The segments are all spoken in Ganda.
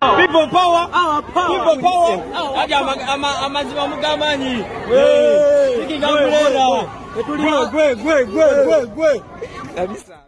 People power, our power. People power. Aja amazima mugamanyi. Gwe gwe gwe gwe gwe. Kabisa.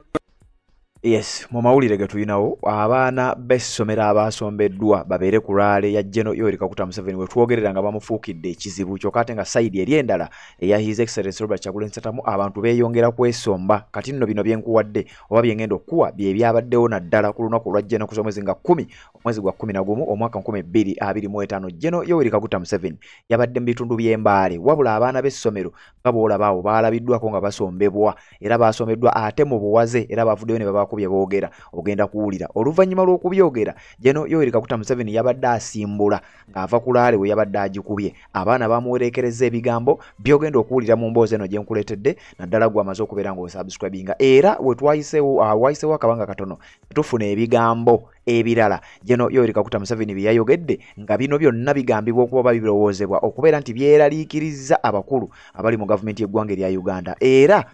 Yes, mu mawulire ge tulinawo abaana b'essomero abasombeddwa babeere ku rally ya General Yoweri Kaguta Museveni we twogerera nga bamufuukidde ekizibu, kyokka ate nga side eri endala eya His Excellency Robert Kyagulanyi Ssentamu abantu beeyongera kwesomba. Kati nno bino byenkuwadde oba byengenda okukuwa bye byabaddewo naddala ku lunaku olwa General kuza omwezi nga 10 omwezi gwa 11 omwaka 2025. General Yoweri Kaguta Museveni yabadde mu bitundu by'e Mbale, wabula abaana b'essomero nga bw'olaba awo baalabiddwako nga basombebwa, era basomeddwa ate mu buwaze, era bavuddeyo ne babaako bye boogera. Ogenda kuwulira oluvannyuma lw'okubyogera General Yoweri Kaguta Museveni yabadde asimbula ng'ava ku laale we yabadde agikubye. Abaana bamuwereekereza ebigambo by'ogenda okuwulira mu mboozi eno gye nkuleetedde, naddala gwe amaze okubeera ng'osubscribinga. Era we twayiseewo wayiseewo akabanga katono tufuna ebigambo ebirala General Yoweri Kaguta Museveni bye yayogedde, nga bino byonna bigambibwa okuba birowoozebwa okubeera nti byeraliikiriza abakulu abali mu gavumenti y'eggwanga erya Uganda. Era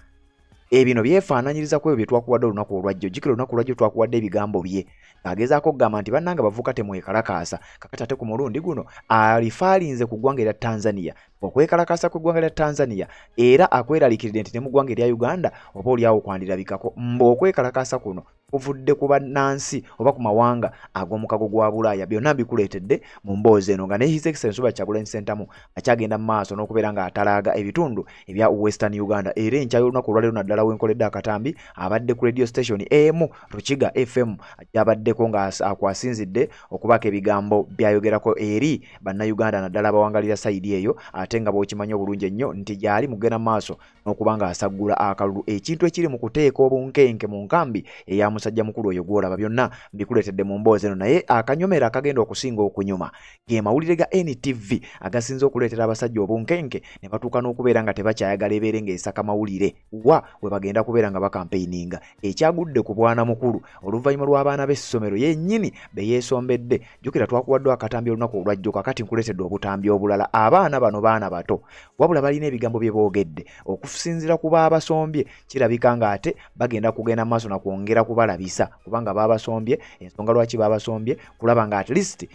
ebino byefaananyiriza ku ebyo bye twakuwadde olunaku olwajjo. Jjukira olunaku olwajjo twakuwadde ebigambo bye ng'agezaako okugamba nti bannange bavuka temwekalakaasa. Kakati ate ku mulundi guno alifaalinze ku ggwanga erya Tanzania, okwekalakaasa ku ggwanga erya Tanzania, era akweraliikiridde nti ne mu ggwanga erya Uganda oba oliawo kwandirabikako. Mbu okwekalakaasa kuno kuvudde ku bannansi oba ku mawanga ag'omukago gwa Bulaaya. Byonna mbikuleetedde mu mboozi eno nga ne His Excellency Robert Kyagulanyi Ssentamu akyagenda mu maaso n'okubeera ng'atalaaga ebitundu ebya Western Uganda. Era enkya y'olunaku olwaleero naddala wenkoledde akatambi abadde ku radio station emu Rukiga FM gyabaddeko nga akwasinzidde okubaako ebigambo byayogerako eri bannayuganda naddala abawangalira sayidi eyo, ate nga bw'okimanyi obulungi ennyo nti gyali mugenda mu maaso n'okuba ng'asaggula akalulu, ekintu ekiri mu kuteeka obunkenke mu nkambi eya musajja mukulu oyo gw'olaba. Byonna mbikuleetedde mu mboozi eno, naye akanyomero akagenda okusinga okunyuma ge mawulire ga NTV agasinze okuleetera abasajja obunkenke ne batuuka n'okubeera nga tebakyayagala ebeere ng'esaka mawulire wa we bagenda kubeera nga bakampeininga. Ekyagudde ku bwana mukulu oluvannyuma lw'abaana b'essomero yennyini be yeesombedde. Jjukira twakuwaddwa akatambi olunaku olwajjo, kakati nkuleetedde obutambi obulala. Abaana bano baana bato, wabula balina ebigambo bye boogedde. Okusinziira ku baabasombye kirabika ng'ate bagenda kugenda maaso na kwongera kubalabisa, kubanga baabasombye. Ensonga lwaki baabasombye kulaba nga at least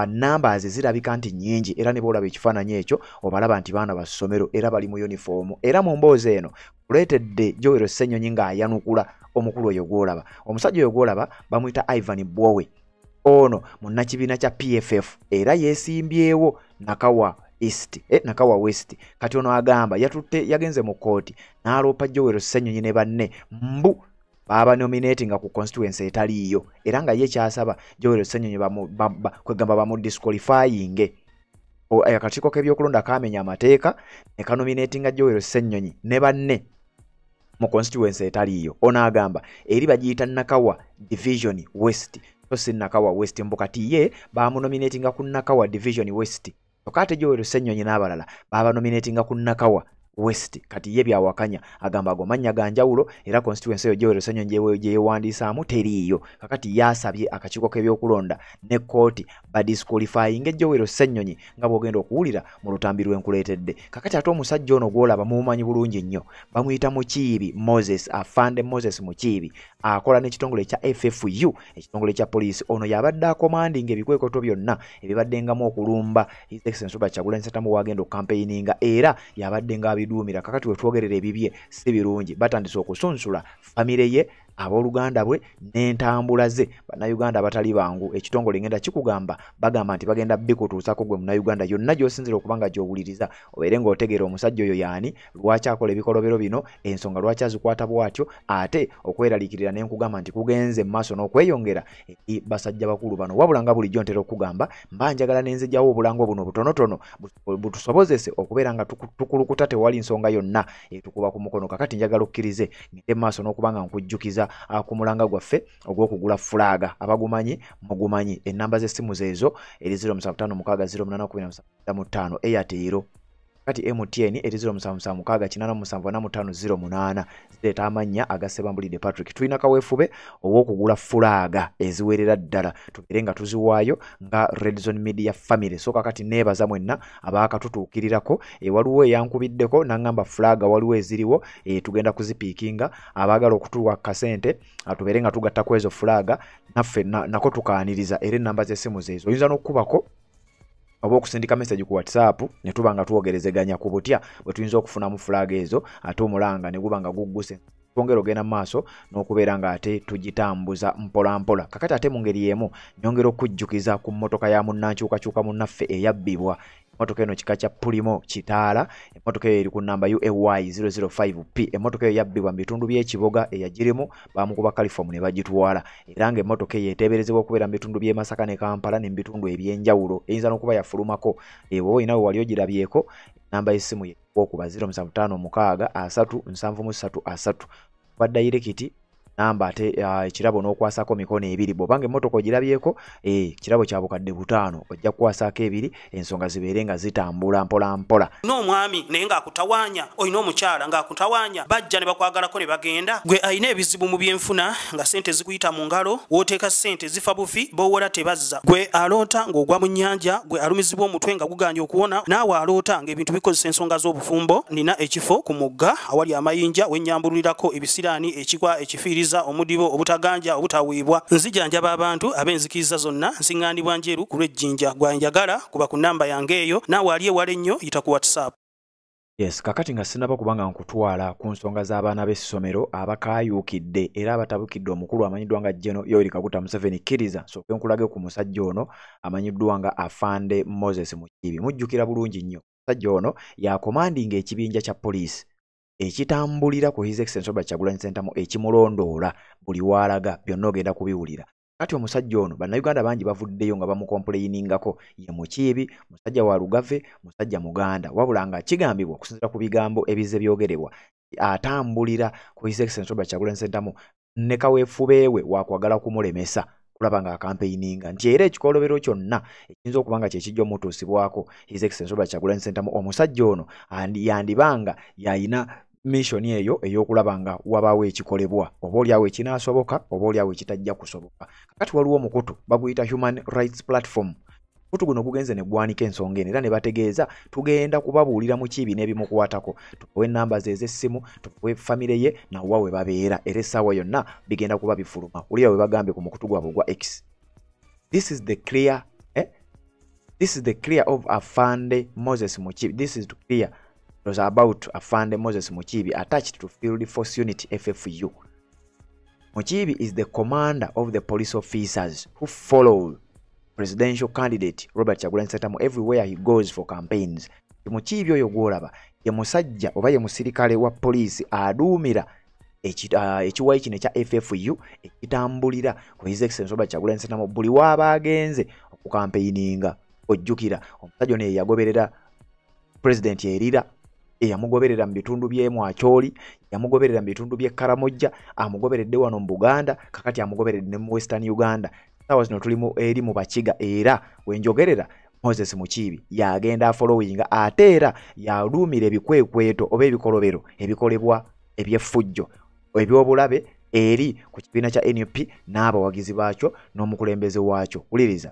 numbers zirabika nti nnyingi, era ne bw'olaba ekifaananyi ekyo obalaba nti baana ba ssomero era bali mu yunifoomu. Era mu mboozi eno kuleetedde Joel Ssenyonyi ng'ayanukula omukulu oyo gw'olaba. Omusajja oyo gw'olaba bamuyita Ivan Bwowe, ono munnakibiina kya PFF era yeesimbyewo Nakawa East, Nakawa West. Kati ono agamba yatutte yagenze mu kkooti n'aloopa Joel Ssenyonyi ne banne mbu baabanominatinga ku constituency etaliiyo, era nga ye kyasaba Joel Ssenyonyi kwegamba bamudisqualifyinge. Akakiiko k'ebyokulonda kaamenya amateeka ne kanominatinga Joel Ssenyonyi ne banne mu constituency etaliiyo. Ono agamba eri bagiyita Nakawa Division West, so si Nakawa West. Mbu kati ye bamunominatinga ku Nakawa Division West, kyokka ate Joel Ssenyonyi n'abalala baabanominatinga ku Nakawa West. Kati ye byawakanya, agamba ago mannya ga njawulo, era constituency eyo Joel Ssenyonyi gye yeewandiisaamu teriiyo. Kakati yasabye akakiiko k'ebyokulonda ne kkooti badisqualifyinge Joel Ssenyonyi nga bw'ogenda okuwulira mu lutambi lw'enkuleetedde. Kakati ate omusajja ono gw'olaba mumumanyi bulungi nnyo, bamuyita Mukiibi Moses, afande Moses Mukiibi, akola n'ekitongole ekya FFU, ekitongole kya poliisi. Ono y'abadde akomandinga ebikwekweto byonna ebibaddengamu okulumba His Excellency Robert Kyagulanyi Ssentamu wagenda okukampeininga, era y'abadde ng'abiduumira. Kakati we twogerera ebibye si birungi, batandise okusunsula famire ye, abooluganda bwe n'entambula ze. Bannayuganda abatali bangu, ekitongole ngenda kikugamba, bagamba nti bagenda bikutuusako gwe munnayuganda yonna gy'osinzira okuba nga gy'owuliriza, obeere ng'otegeera omusajja oyo y'ani, lwaki akola ebikolobero bino, ensonga lwaki azikwata bw'atyo, ate okweraliikirira ne nkugamba nti kugenze mu maaso n'okweyongera eri basajja bakulu bano. Wabula nga bulijjo ntera okugamba, mba njagala ne nzigyawo obulango buno butonotono butusobozese okubeera nga tukulukuta, tewali nsonga yonna etukuba ku mukono. Kakati njagala okkirize ngende mu maaso n'okuba nga nkujjukiza ku mulanga gwaffe ogw'okugula fulaaga. Abagumanyi mugumanyi, ennamba z'essimu zeezo eri 0756 08 15 Airtel. Kati MTN eri 0776874508 zireeta amannya aga Ssebambulidde Patrick. Tulina kaweefube ow'okugula fulaaga eziwerera ddala tubeere nga tuziwaayo nga Red Zone Media Family. So kakati neebaza mwenna abaakatutuukirirako. Waliwo eyankubiddeko n'angamba fulaaga waliwo eziriwo, tugenda kuzipiikinga. Abaagala okutuwa kasente tubeere nga tugatta ku ezo fulaaga naffe nako tukaaniriza, era ennamba z'essimu zeezo oyinza n'okukubako oba okusindika message ku WhatsApp ne tuba nga twogerezeganya ku butya bwe tuyinza okufunamu fulaaga ezo, ate omulanga ne guba nga gugguse twongera ogenda mu maaso n'okubeera nga ate tugitambuza mpola mpola. Kakati ate mu ngeri y'emu nyongera okujjukiza ku mmotoka ya munnankyukakyuka munnaffe eyabbibwa. Emmotoka eno kika kya Pulimo Kitaala, emmotoka eyo eri ku namba UAY 005P. Emmotoka eyo yabbibwa mu bitundu by'Ekiboga, eyagirimu baamukuba kalifomu ne bagitwala, era ng'emmotoka eyo eteeberezebwa okubeera mu bitundu by'e Masaka ne Kampala ne mu bitundu eby'enjawulo. Eyinza n'okuba yafulumako. Bw'oba olina we wali ogirabyeko, namba y'essimu ye okuba 0756 373 3 kuba dayirekiti namba ate ekirabo n'okwasako mikono ebiri. Bw'obanga emmotoka ogirabyeko, kirabo kya 5,000 ojja kukwasako ebiri, ensonga zibeere nga zitambula mpola mpola. N'omwami naye ng'akutawaanya, olina omukyala ng'akutawaanya, bajja ne bakwagalako ne bagenda. Gwe alina ebizibu mu byenfuna nga ssente zikuyita mu ngalo, w'oteeka ssente zifa bufi, b'owola tebazza. Gwe aloota ng'ogwa mu nnyanja, gwe alumizibwa omutwe nga guganye okuwona, naawe aloota ng'ebintu bikozesa ensonga z'obufumbo. Nina ekifo ku mugga awali amayinja wennyambululirako ebisiraani, ekikwa, ekifiiriza, omudibo, obutaganja, obutaweebwa. Nzijanjaba abantu ab'enzikiriza zonna, nsiŋŋaanibwa Njeru ku lw'Ejjinja. Gwanjagala kuba ku nnamba yange eyo, naawe ali ewala ennyo yita ku WhatsApp. Yes, kakati nga sinnaba kubanga nkutwala ku nsonga z'abaana b'essomero abakaayuukidde era abatabukidde omukulu amanyiddwa nga General Yoweri Kaguta Museveni, kkiriza nsooke nkulage ku musajja ono amanyiddwa nga Afande Moses Mukiibi. Mujjukira bulungi nnyo omusajja ono yakomandinga ekibinja kya poliisi ekitambulira ku His Excellency Robert Kyagulanyi Ssentamu, ekimulondoola buli waalaga, byonna ogenda kubiwulira. Kati omusajja ono bannayuganda bangi bavuddeyo nga bamukompleiningako, ye Mukiibi, musajja wa Lugave, musajja Muganda, wabula nga kigambibwa okusinziira ku bigambo ebizze byogerebwa atambulira ku His Excellency Robert Kyagulanyi Ssentamu ne kaweefube we wakwagala kumulemesa kulaba nga akampeininga, nti era ekikolobero kyonna ekiyinza okuba nga kyekijja omutuusibwako His Excellency Robert Kyagulanyi Ssentamu, omusajja ono yandibanga yayina mission eyo ey'okulaba nga wabaawo ekikolebwa, oba oliawo ekinaasoboka oba oliawo ekitajja kusoboka. Kakati waliwo omukutu baguyita Human Rights Platform. Omukutu guno gugenze ne gwanika ensonga eno era ne bategeeza tugenda kubabuulira Mukiibi n'ebimukwatako, tubawe ennamba ze ez'essimu, tubawe famire ye nawa we babeera, era essaawa yonna bigenda kuba bifuluma. Wulira we bagambye ku mukutu gwabwe ogwa X. This is the clear, This is the clear of Afande Moses Mukiibi. This is to clear was about Afande Moses Mukiibi attached to Field Force Unit FFU. Mukiibi is the commander of the police officers who follow presidential candidate Robert Kyagulanyi Ssentamu everywhere he goes for campaigns. Mukiibi oyo gw'olaba ye musajja oba ye musirikale wa poliisi aduumira ekiwayi kino ekya FFU ekitambulira ku His Excellency Robert Kyagulanyi Ssentamu buli waaba agenze okukampeininga. Ojjukira omusajja ono ye yagoberera President Erira, eyamugoberera mu bitundu by'e Mwacholi, yamugoberera mu bitundu by'e Karamojja, amugoberedde wano mu Buganda, kakati amugoberedde ne mu Western Uganda. Essaawa zino tuli mu eri mu Bakiga, era wenjogerera Moses Mukiibi yagenda afollowinga, ate era yaluumira ebikwekweto oba ebikolobero ebikolebwa eby'effujjo eby'obulabe eri ku kibiina kya NUP n'abawagizi baakyo n'omukulembeze waakyo. Wuliriza.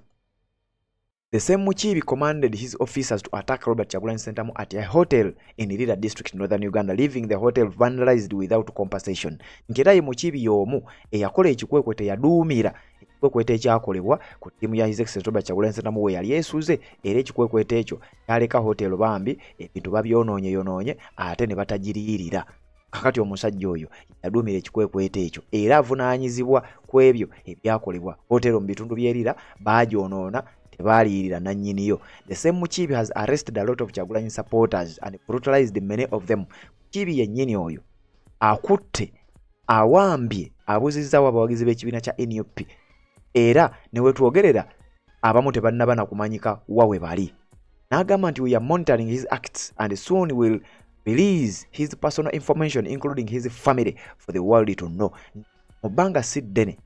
The same Mukiibi commanded his officers to attack Robert Kyagulanyi Ssentamu at a hotel in Lira district, northern Uganda, leaving the hotel vandalized without compensation. Nti era ye Mukiibi y'omu eyakola ekikwekweto, eyaduumira ekikwekweto ekyakolebwa ku ttiimu ya His Excellency Robert Kyagulanyi Ssentamu we yali esuze, era ekikwekweto ekyo kyaleka hotel bambi ebintu babyonoonye yonoonye ate ne batagiriyirira. Kakati omusajja oyo yaduumira ekikwekweto ekyo era avunaanyizibwa ku ebyo ebyakolebwa. Hotel mu bitundu by'e Lira baagyonoona, tebaaliyirira nannyiniyo. The same Mukiibi has arrested a lot of Kyagulanyi supporters and brutalized many of them. Mukiibi yennyini oyo akutte, awambye, abuzizzawo abawagizi b'ekibiina kya NUP, era ne wetwogerera abamu tebannaba na kumanyika wa we bali. N'agamba nti we are monitoring his acts and soon will release his personal information including his family for the world to know. Mu bbanga si ddene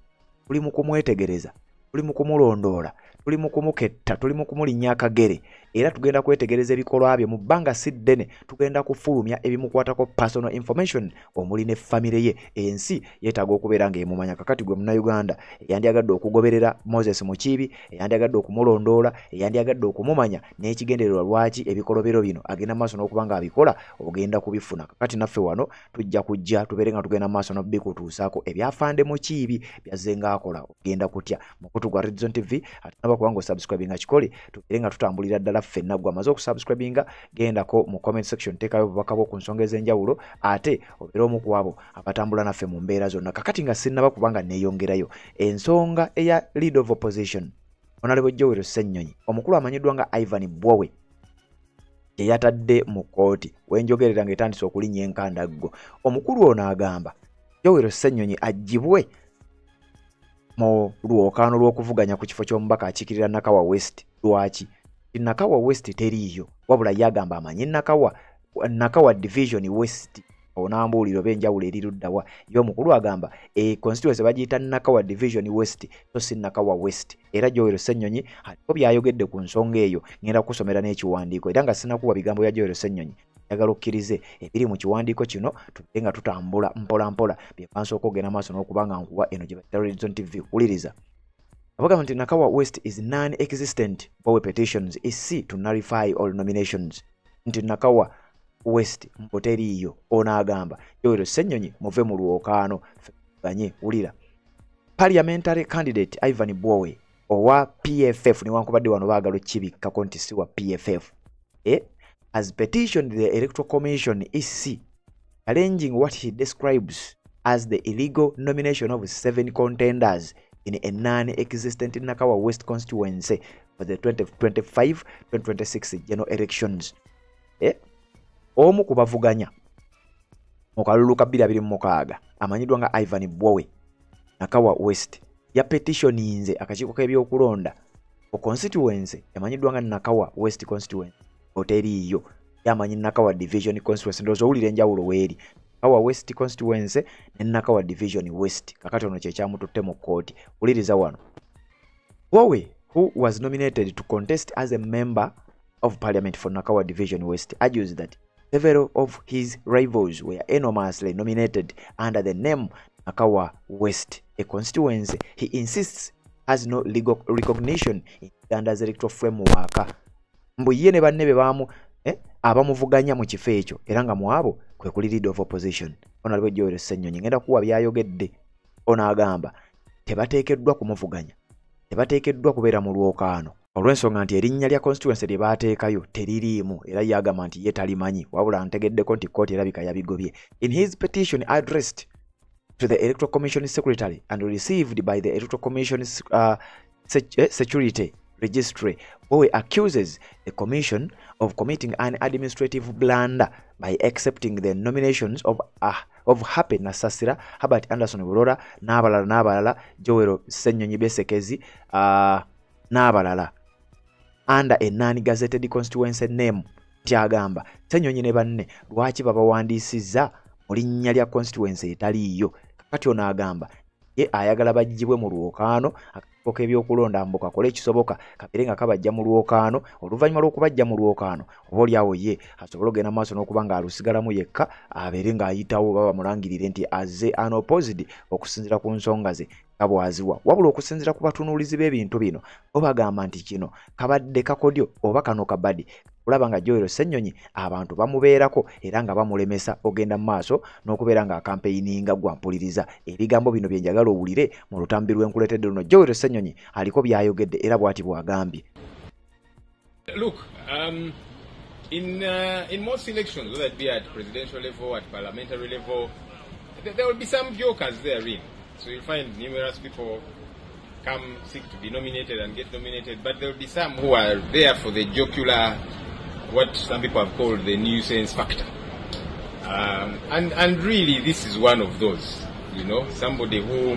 tuli mu kumwetegereza, Tuli mu kumulondoola, tuli mu kumuketta, tuli mu kumulinnya akagere, era tugenda kwetegereza ebikolwa bye mu bbanga si ddene. Tugenda kufulumya ebimukwatako personal information omuli ne famire ye. Ensi yeetaaga okubeera ng'emumanya. Kakati gwe Munnayuganda eyandyagadde okugoberera Moses Mukiibi, eyandyagadde okumulondoola, eyandyagadde okumumanya n'ekigendererwa lwaki ebikolobero bino agenda maaso n'okuba ng'abikola, ogenda kubifuna. Kakati naffe wano tujja kujja tubeere nga tugenda maaso n'obikutuusaako ebyafande Mukiibi byazze ng'akola. Ogenda kutya mukutu gwa Redzone TV ate naba kubanga osubscribinga kikole, tubeere nga tutambulira ddala ffenna. Gwe amaze okusubscribinga, gendako mu comment section, teekayo obubaka bwo ku nsonga ez'enjawulo, ate obeere omu ku abo abatambula naffe mu mbeera zonna. Kakati nga sinnaba kubanga neeyongerayo, ensonga eya leader of opposition Honorable Joel Ssenyonyi, omukulu amanyiddwa nga Ivan Bwowe, gye yatadde mu kkooti wenjogerera ng'etandise okulinnya enkandaggo. Omukulu ono agamba Joel Ssenyonyi aggyibwe mu lwokaano lw'okuvuganya ku kifo ky'omubaka akiikirira Nakawa West. Lwaki? Nakawa West teriiyo, wabula ye agamba amanyi Nakawa Division West. Onambuulira oba enjawulo eri luddawa. Ye omukulu agamba constituency bagiyita Nakawa Division West, so si Nakawa West. Era Joel Ssenyonyi aliko byayogedde ku nsonga eyo, ngenda kusomera n'ekiwandiiko, era nga sinakuwa bigambo bya Joel Ssenyonyi, njagala okkirize ebiri mu kiwandiiko kino, tubere nga tutambula mpola mpola. Bye nsooka okugenda maaso n'okuba nga nkuwa eno gye bayita Redzone TV. Wuliriza. Abagamba nti Nakawa West is non-existent, Bwowe petitions EC to nullify all nominations. Nti Nakawa West mbu teriiyo. Ono agamba Joel Ssenyonyi muve mu lwokaano ganye. Wulira, parliamentary candidate Ivan Bwowe owa PFF, newankubadde wano baagala okkibikkako nti si wa PFF, has petitioned the Electoral Commission EC challenging what he describes as the illegal nomination of 7 contenders in a non-existent Nakawa West constituency for the 2025-2026 general elections. Omu ku bavuganya mu kalulu ka 2026 amanyiddwa nga Ivan Bwowe, Nakawa West, ya petitioninze akakiiko k'ebyokulonda ku constituency emanyiddwa nga Nakawa West constituency oteriiyo, yamanyi Nakawa Division constituency. Ndowooza owulira enjawulo weeri, Nakawa West constituency ne Nakawa Division West. Kakati ono kye kyamututte mu kkooti. Wuliriza wano. Bwowe, who was nominated to contest as a member of parliament for Nakawa Division West, argues that several of his rivals were enormously nominated under the name Nakawa West, a constituency he insists has no legal recognition in Uganda's electoral framework. Mbu ye ne banne be bamu abamuvuganya mu kifo ekyo, era nga mu abo kwe kuli leader of opposition Honorable Joel Ssenyonyi. Ngenda kuwa byayogedde. Ono agamba tebateekeddwa kumuvuganya, tebateekeddwa kubeera mu lwokaano olw'ensonga nti erinnya lya constituency lye baateekayo teririimu, era ye agamba nti ye talimanyi, wabula ntegeddeko nti kkooti erabika yabigobye. In his petition addressed to the Electoral Commission Secretary and received by the Electoral Commission Security Registry, Bwowe accuses the Commission of committing an administrative blunder by accepting the nominations of Happy Nasasira, Herbert Anderson Burora, n'abalala n'abalala, Joel Ssenyonyi Besekezi, n'abalala under a non-gazetted constituency name. Nti agamba Ssenyonyi ne banne lwaki babawandiisizza mu linnya lya constituency etaliiyo. Kakati ono agamba ye ayagala baggyibwe mu lwokaano, akakiiko k'ebyokulonda mbu kakole ekisoboka kabeere nga kabajja mu lwokaano. Oluvannyuma lw'okubajja mu lwokaano, oba oliawo ye asobole okugenda maaso n'okuba ng'alusigalamu yekka, abeere ng'ayitawo baba bamulangirire nti azze unopposed okusinziira ku nsonga ze nga bw'aziwa. Wabula okusinziira ku batunuulizi b'ebintu bino, bo bagamba nti kino kabadde kakodyo oba kano kabadi kulaba nga Joel Ssenyonyi abantu bamubeerako era nga bamulemesa ogenda mu maaso n'okubeera nga akampeininga. Gwampuliriza, ebigambo bino bye njagala owulire mu lutambi lw'enkuleetedde luno. Joel Ssenyonyi aliko by'ayogedde era bw'ati bw'agambye. Look, in most elections, whether it be at presidential level, at parliamentary level, there will be some jokers therein. So you'll find numerous people come seek to be nominated and get nominated, but there will be some who are there for the jocular, what some people have called the nuisance factor. And really, this is one of those, somebody who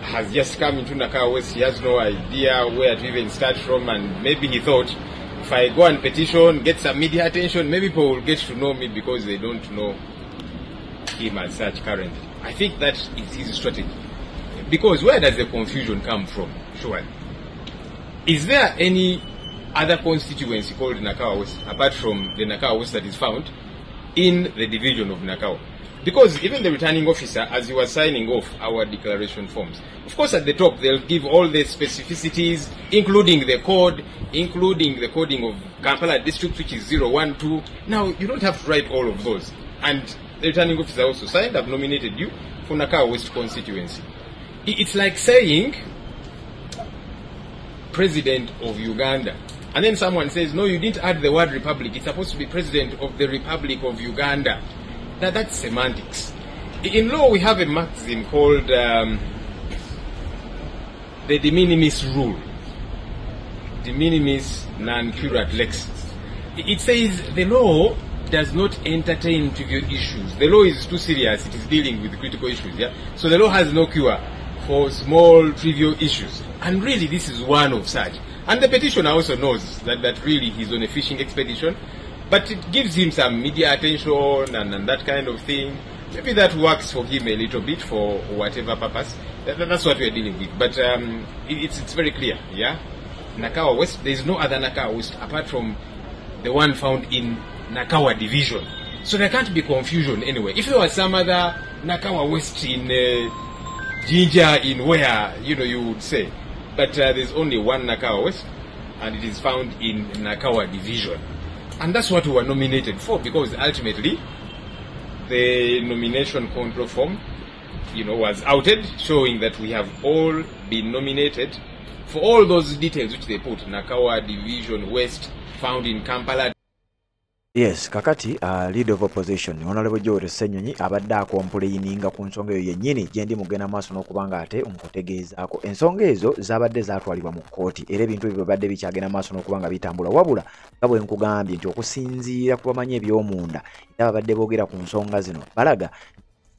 has just come into Nakawa West, he has no idea where to even start from, and maybe he thought, if I go and petition, get some media attention, maybe people will get to know me because they don't know him as such currently. I think that is his strategy. A Because where does the confusion come from? Surely. Is there any other constituency called Nakawa West apart from the Nakawa West that is found in the division of Nakawa? Because even the returning officer, as he was signing off our declaration forms, of course at the top they'll give all the specificities, including the code, including the coding of Kampala district, which is 012. Now, you don't have to write all of those. And the returning officer also signed, I've nominated you for Nakawa West constituency. It's like saying, President of Uganda. And then someone says, no, you didn't add the word republic. It's supposed to be President of the Republic of Uganda. Now, that's semantics. In law, we have a maxim called the de minimis rule. De minimis non curat lex. It says the law does not entertain trivial issues. The law is too serious. It is dealing with critical issues. Yeah? So the law has no cure for small trivial issues. And really, this is one of such. And the petitioner also knows that really he's on a fishing expedition. But it gives him some media attention and that kind of thing. Maybe that works for him a little bit for whatever purpose. That's what we're dealing with. But it's very clear, yeah? Nakawa West, there's no other Nakawa West apart from the one found in Nakawa Division. So there can't be confusion anyway. If there was some other Nakawa West in Jinja, in where, you know, you would say. But there's only one Nakawa West, and it is found in Nakawa Division. And that's what we were nominated for, because ultimately the nomination control form, you know, was outed, showing that we have all been nominated for all those details which they put, Nakawa Division West, found in Kampala. Yes, kakati leader of opposition Honorable Joel Ssenyonyi abadde akomplaininga ku nsonga eyo yennyini gye ndi mugenda maaso n'okubanga ate nkutegeezaako. Ensonga ezo zabadde zaatwalibwa mu kkooti era ebintu ebyo bibadde bikyagenda maaso n'okubanga bitambula, wabula nga bwe nkugambye nti okusinziira ku bamanyi eby'omunda era babadde boogera ku nsonga zino balaga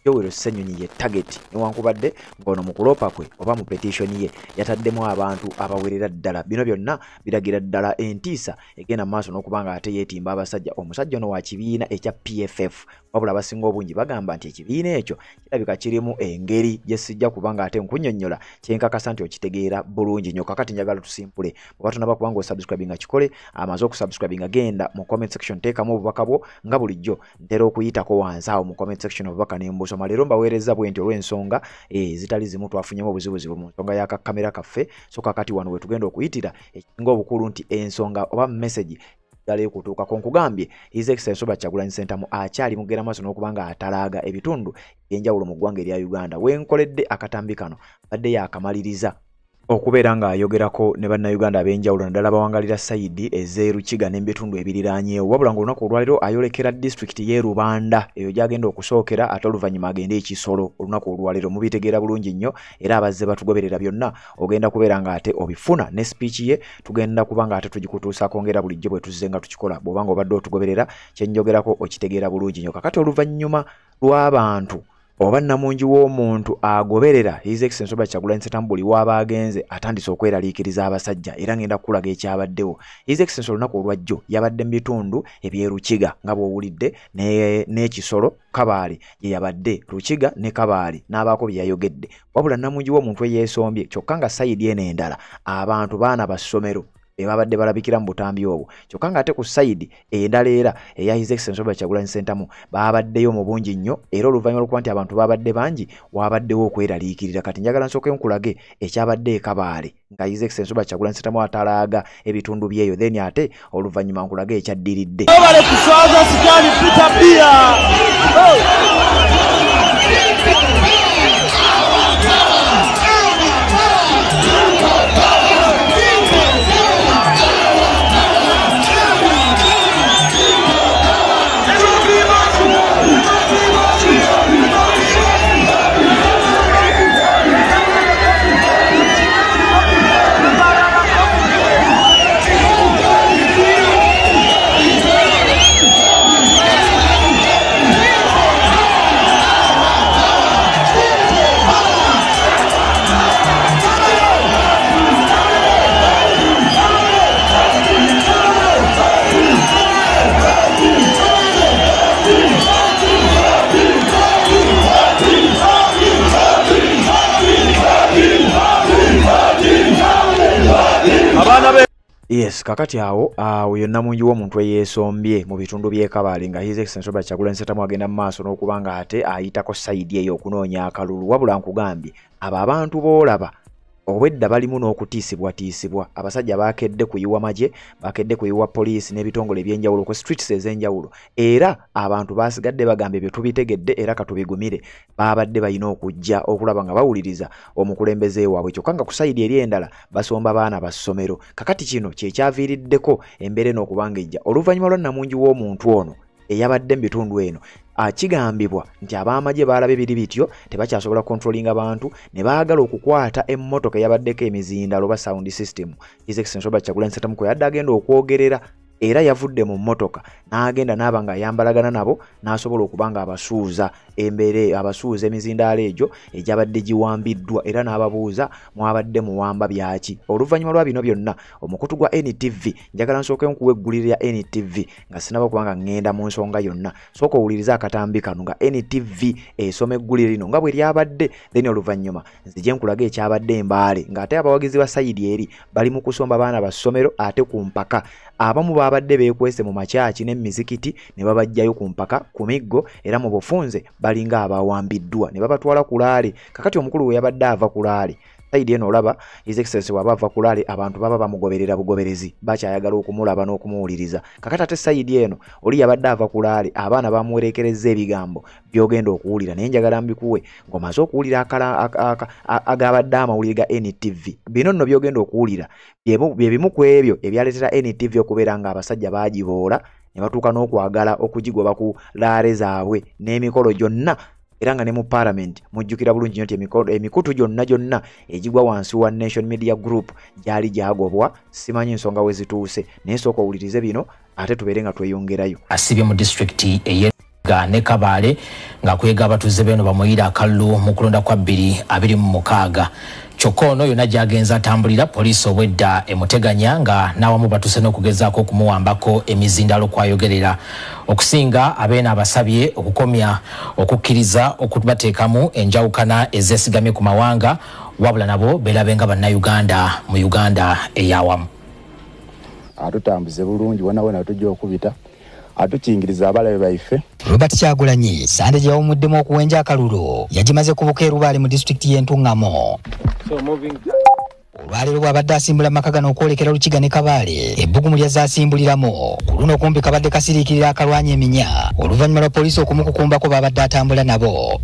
Joel Ssenyonyi ye target, newankubadde ng'ono mu kuloopa kwe oba mu petition ye yataddemu abantu abawerera ddala. Bino byonna biragira ddala entiisa egenda maaso n'okubanga ate yeetimba abasajja. Omusajja ono wa kibiina ekya PFF, wabula abasinga obungi bagamba nti ekibiina ekyo kirabika kirimu engeri gye sijja kubanga ate nkunnyonnyola, kyenkakasa nti okitegeera bulungi nnyo. Kakati njagala tusimpule, bw'oba tonaba kubanga osubscribinga kikole, amaze okusubscribinga genda mu comment section teekamu obubaka bwo nga bulijjo ntera okuyitako wansi awo mu comment section obubaka ne mbusoma. Leero mbaweereza bwe nti olw'ensonga zitali zimu twafunyemu obuzibuzibu mu nsonga y'akakamera kaffe. So kakati wano we tugenda okuyitira ekisinga obukulu nti ensonga oba message ddala ekutuukako. Nkugambye His Excellency Robert Kyagulanyi Ssentamu akyali mugenda maaso n'okubanga atalaaga ebitundu ebyenjawulo mu ggwanga erya Uganda. We nkoledde akatambi kano badde yakamaliriza okubeera ng'ayogerako ne bannayuganda ab'enjawulo naddala bawangalira sayidi ez'erukiga n'ebitundu ebiriraanyeewo, wabula ng'olunaku olwaleero ayolekera disitulikiti y'e Rubanda eyo gy'agenda okusookera ate oluvannyuma agende ekisolo. Olunaku olwaleero mubitegeera bulungi nnyo era abazze batugoberera byonna ogenda kubeera ng'ate obifuna ne speech ye tugenda kuba ng'ate tugikutuusaako ng'era bulijjo bwe tuzze nga tukikola. Bw'oba ng'obadde otugoberera kye njogerako okitegeera bulungi nnyo. Kakati oluvannyuma lw'abantu oba nnamungi w'omuntu agoberera His Excellency Robert Kyagulanyi Ssentamu buli w'aba agenze atandise okweraliikiriza abasajja, era ngenda kukulaga ekyabaddewo. His Excellency olunaku olwajjo yabadde mu bitundu eby'e Rukiga nga bw'owulidde n'ekisolo Kabaale gye yabadde, Rukiga ne Kabaale n'abaako bye yayogedde. Wabula nnamungi w'omuntu eyeesombye kyokka nga sayidi eno endala abantu baana ba ssomero be babadde balabikira mu butambi obwo, kyokka ng'ate ku sayidi endala era eya His Excellency Robert Kyagulanyi Ssentamu baabaddeyo mu bungi nnyo, era oluvannyuma lw'okuba nti abantu baabadde bangi waabaddewo okweraliikirira. Kati njagala nsooke nkulage ekyabadde e Kabaale nga His Excellency Robert Kyagulanyi Ssentamu atalaaga ebitundu byeyo, then ate oluvannyuma nkulage ekyaddiridde. Webale kuswaza sitaani Peter Bia. Yes, kakati awo oyo nnamungi w'omuntu eyeesombye mu bitundu by'e Kabale nga His Excellency Robert Kyagulanyi Ssentamu agenda mu maaso n'okuba nga ate ayitako sayidi eyo okunoonya akalulu. Wabula nkugambye abo abantu b'olaba obwedda balimu n'okutiisibwatiisibwa. Abasajja bakedde kuyiwa magye, bakedde kuyiwa poliisi n'ebitongole ebyenjawulo ku streets ez'enjawulo, era abantu basigadde bagamba ebyo tubitegedde era katubigumire. Babadde balina okujja okulaba nga bawuliriza omukulembeze waabwe, kyokka nga ku sayidi eri endala basomba baana ba ssomero. Kakati kino kye kyaviiriddeko embeera eno okuba nga ejja oluvannyuma lwa nnamungi w'omuntu ono eyabadde mu bitundu eno. Kigambibwa nti ab'amagye baalabye biri bityo tebakyasobola controllinga bantu ne baagala okukwata emmotoka eyabaddeko emizindalo oba sound system. His Excellency Robert Kyagulanyi Ssentamu kwe yadde agenda okwogerera, era yavudde mu mmotoka n'agenda n'aba ng'ayambalagana nabo n'asobola okuba nga abasuuza embeera, abasuuza emizindaalo egyo egyabadde giwambiddwa, era n'ababuuza mwabadde muwamba byaki. Oluvannyuma lwa bino byonna omukutu gwa NTV, njagala nsooke nkuwa eggulire lya NTV nga sinaba kuba nga ŋŋenda mu nsonga yonna. Sooka owulirize akatambi kano nga NTV esoma eggulire lino nga bwe lyabadde, then oluvannyuma nzije nkulaga ekyabadde Embaale ng'ate abawagizi ba sayidi eri bali mu kusomba baana ba ssomero ate ku mpaka. Abamu babadde beekwese mu makyaki n'emizikiti ne babajjayo ku mpaka ku miggo, era mu bufunze balinga abawambiddwa ne babatwala ku laale. Kakati omukulu we yabadde ava ku laale, sayidi eno olaba His Excellency bw'aba ava ku laale abantu baba bamugoberera bugoberezi, bakyayagala okumulaba n'okumuwuliriza. Kakati ate sayidi eno oli yabadde ava ku laale, abaana bamuwerekerezza ebigambo by'ogenda okuwulira, naye njagala mbikuwe ng'omaze okuwulira agabadde amawulire ga NTV. Bino nno by'ogenda okuwulira bye bimu ku ebyo ebyaleetera NTV okubeera nga abasajja baagiboola ne batuuka n'okwagala okugigoba ku laale zaabwe n'emikolo gyonna. Era nga ne mu parliament mujjukira bulungi nnyo nti emikutu gyonna gyonna egigwa wansi wa Nation Media Group gyali gyagobwa. Simanyi nsonga we zituuse, naye sooka owulirize bino ate tubeere nga tweyongerayo. Asibye mu disitulikiti ey'e ne Kabale nga kwega abatuuze beno bamuyira akalulu mu kulonda kwa 2026. Kyokka ono yonna gy'agenze atambulira poliisi obwedda emuteganya nga n'awamu batuuse n'okugezaako okumuwambako emizindalo kw'ayogerera. Okusinga abeeno abasabye okukomya okukkiriza okubateekamu enjawukana ezeesigamye ku mawanga, wabula nabo beerabe nga bannayuganda mu Uganda ey'awamu. Atutambuze bulungi wona wona tujja okubita, atukingiriza abalabe baife. Robert Kyagulanyi Sande gye yawumuddemu okuwenja akalulu yagimaze ku Bukeeru Baale mu disitulikiti y'e Ntungamo. Olwaleero bw'abadde asimbula maka gano okwolekera Lukiga ne Kabaale, ebbugumu lyazzaasimbuliramu. Ku luno kumpi kabadde kasiriikirira akalwanya eminya oluvannyuma lwa poliisi okumukukumbako b'abadde atambula nabo.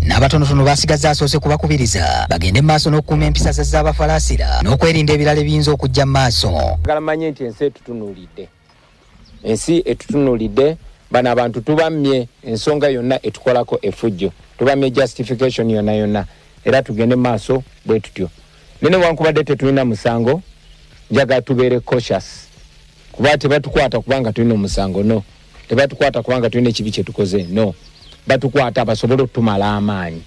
N'abatonotono basigaza asoose kubakubiriza bagende mu maaso n'okukuuma empisa z'abafalaasira n'okwerinda ebirala ebiyinza okujja mu maaso. Njagala mmanye nti ensi etutunuulidde, ensi etutunuulidde, bano abantu tubammye ensonga yonna etukolako effujjo, tubammye justification yonna yonna, era tugende maaso bwe tutyo. Nene wankubadde tetulina musango, njagala tubeere cautious, kuba tebatukwata kubanga tulina omusango, no. Tebatukwata kubanga tulina ekibi kye tukoze, no. Batukwata basobole otumala amaanyi.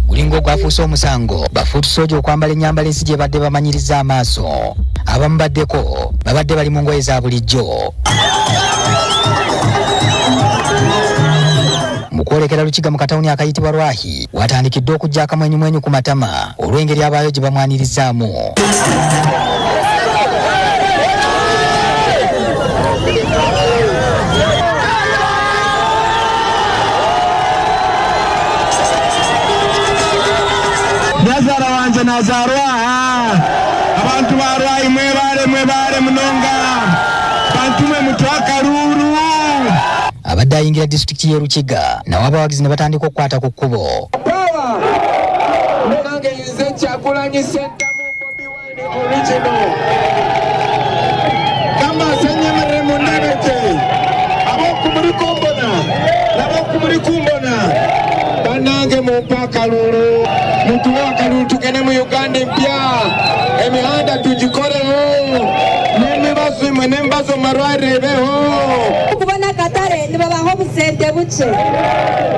Gulinga ogwafuuse omusango bafuutusooja okwambala ennyambala ensi gye badde bamanyiriza amaaso. Abamu baddeko babadde bali mu ngoye za bulijjo. Mu kwolekera Lukiga mu katawuni akayitibwa Rwahi watandikidde okujja akamwenyumwenyu ku matama olw'engeri abaayo gye bamwanirizaamu. Nazara wanje nazarwa abantu barwayi mwebale mwebale munonga bantu mwe mutwakaruru. Abadde ayingira disitulikiti y'e Rukiga nawo abawagizi ne batandika okukwata ku kkubo. Nange nze Kyagulanyi Ssentamu Bobi Wine original. Kamba senyemerere mundebeke ab'okumuli kumbona n'ab'okumuli kumbona bannange mumpe akalulu, mutuwe akalulu tugende mu Uganda empya, emihanda tugikoreho n'emibazo imwe n'emibazo mu marwariro ebeho. Okubona akatale nibabaha obusente bukye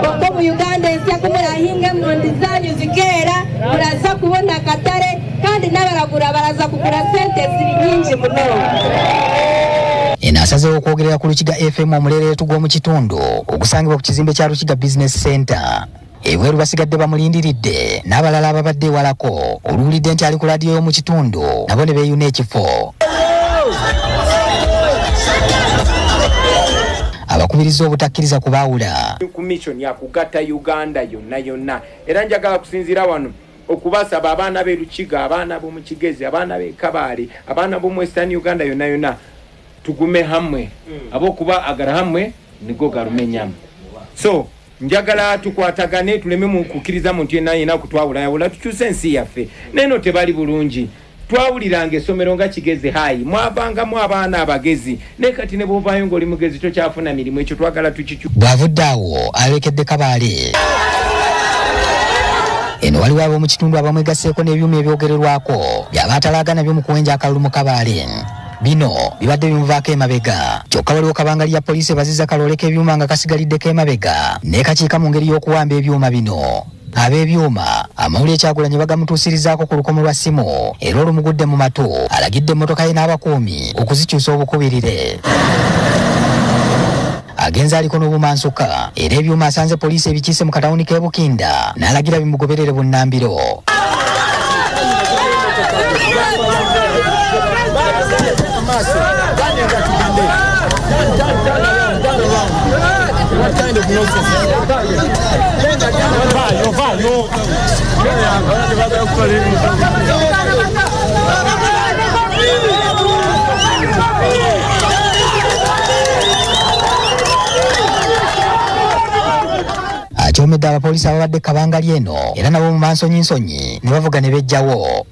kuko mu Uganda ensi kumurahinga emondi zanyu zikeera muraza kubona akatale kandi n'abaragura baraza kugura sente ziri nyingi munonga. Eno asazeewo okwogerera ku Lukiga FM omuleeretu gw'omu kitundu ogusangibwa ku kizimbe kya Lukiga Business Center. Ebweru basigadde bamulindiridde n'abalala ababadde ewalako oluwulidde nti ali ku laadiyo y'omu kitundu nabo ne beeyuna ekifo. Abakubiriza obutakkiriza kubaawula. Ku mission ya kugatta Uganda yonna yonna, era njagala kusinziira wano okubasaba abaana b'e Lukiga, abaana b'omu Kigezi, abaana b'e Kabale, abaana b'omu Western Uganda yonna yonna, tugume hamwe abokuba agara hamwe nigo garumenyamu. So njagala tukwatagane, tuleme mu kukkiriza muntu yenna yenna kutwawulayawula, tukyuse ensi yaffe. Neno tebali bulungi. Twawuliranga essomero nga Kigezi High, mwavangamu abaana abagezi, naye kati ne bw'ovaayo ng'oli mugezi tokyafuna mirimu. Ekyo twagala tukikyuse. Bw'avudde awo alekedde Kabaale. Eno waliwo ab'omu kitundu abamwegasseeko n'ebyuma ebyogererwako byaba atalaaga nabyo mu kuwenja akalulu mu Kabaale. Bino bibadde bimuvaako emabega. Kyokka waliwo kabangali ya poliisi ebaziza kaloole k'ebyuma nga kasigaliddeko emabega n'ekakiika mu ngeri y'okuwamba ebyuma bino. Ab'ebyuma amawulire Kyagulanyi bagamutuusirizaako ku lukomo lwa ssimu era olumugudde mu matu alagidde emmotoka ye n'abakuumi okuzikyusa obukubirire. Agenze aliko n'obumansuka era ebyuma asanze poliisi ebikiise mu katawuni k'e Bukinda n'alagira bimugoberere bunnambiro. Akyomedde abapoliisi ababadde kabangali eno era nabo mu mansonyinsonyi ne bavuga ne bejjawo.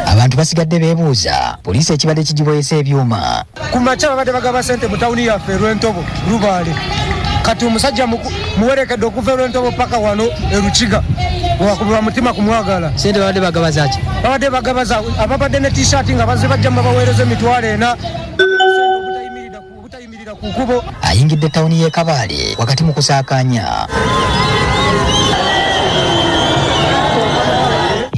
Abantu basigadde beebuuza poliisi ekibadde kigiboyesa ebyuma. Ku makya babadde bagaba ssente mu tawuni yaffe Rwentobo Lubaale. Kati omusajja muwerekedde okuva e Rwentobo paka wano e Rukiga wakubirwa mutima kumwagala. Ssente babadde bagaba zaaki? Babadde bagaba za ababadde ne t-shirt nga bazze bajja babaweereza 40,000 obutayimirira ku kkubo. Ayingidde tawuni y'e Kabaale wakati mu kusaakaanya.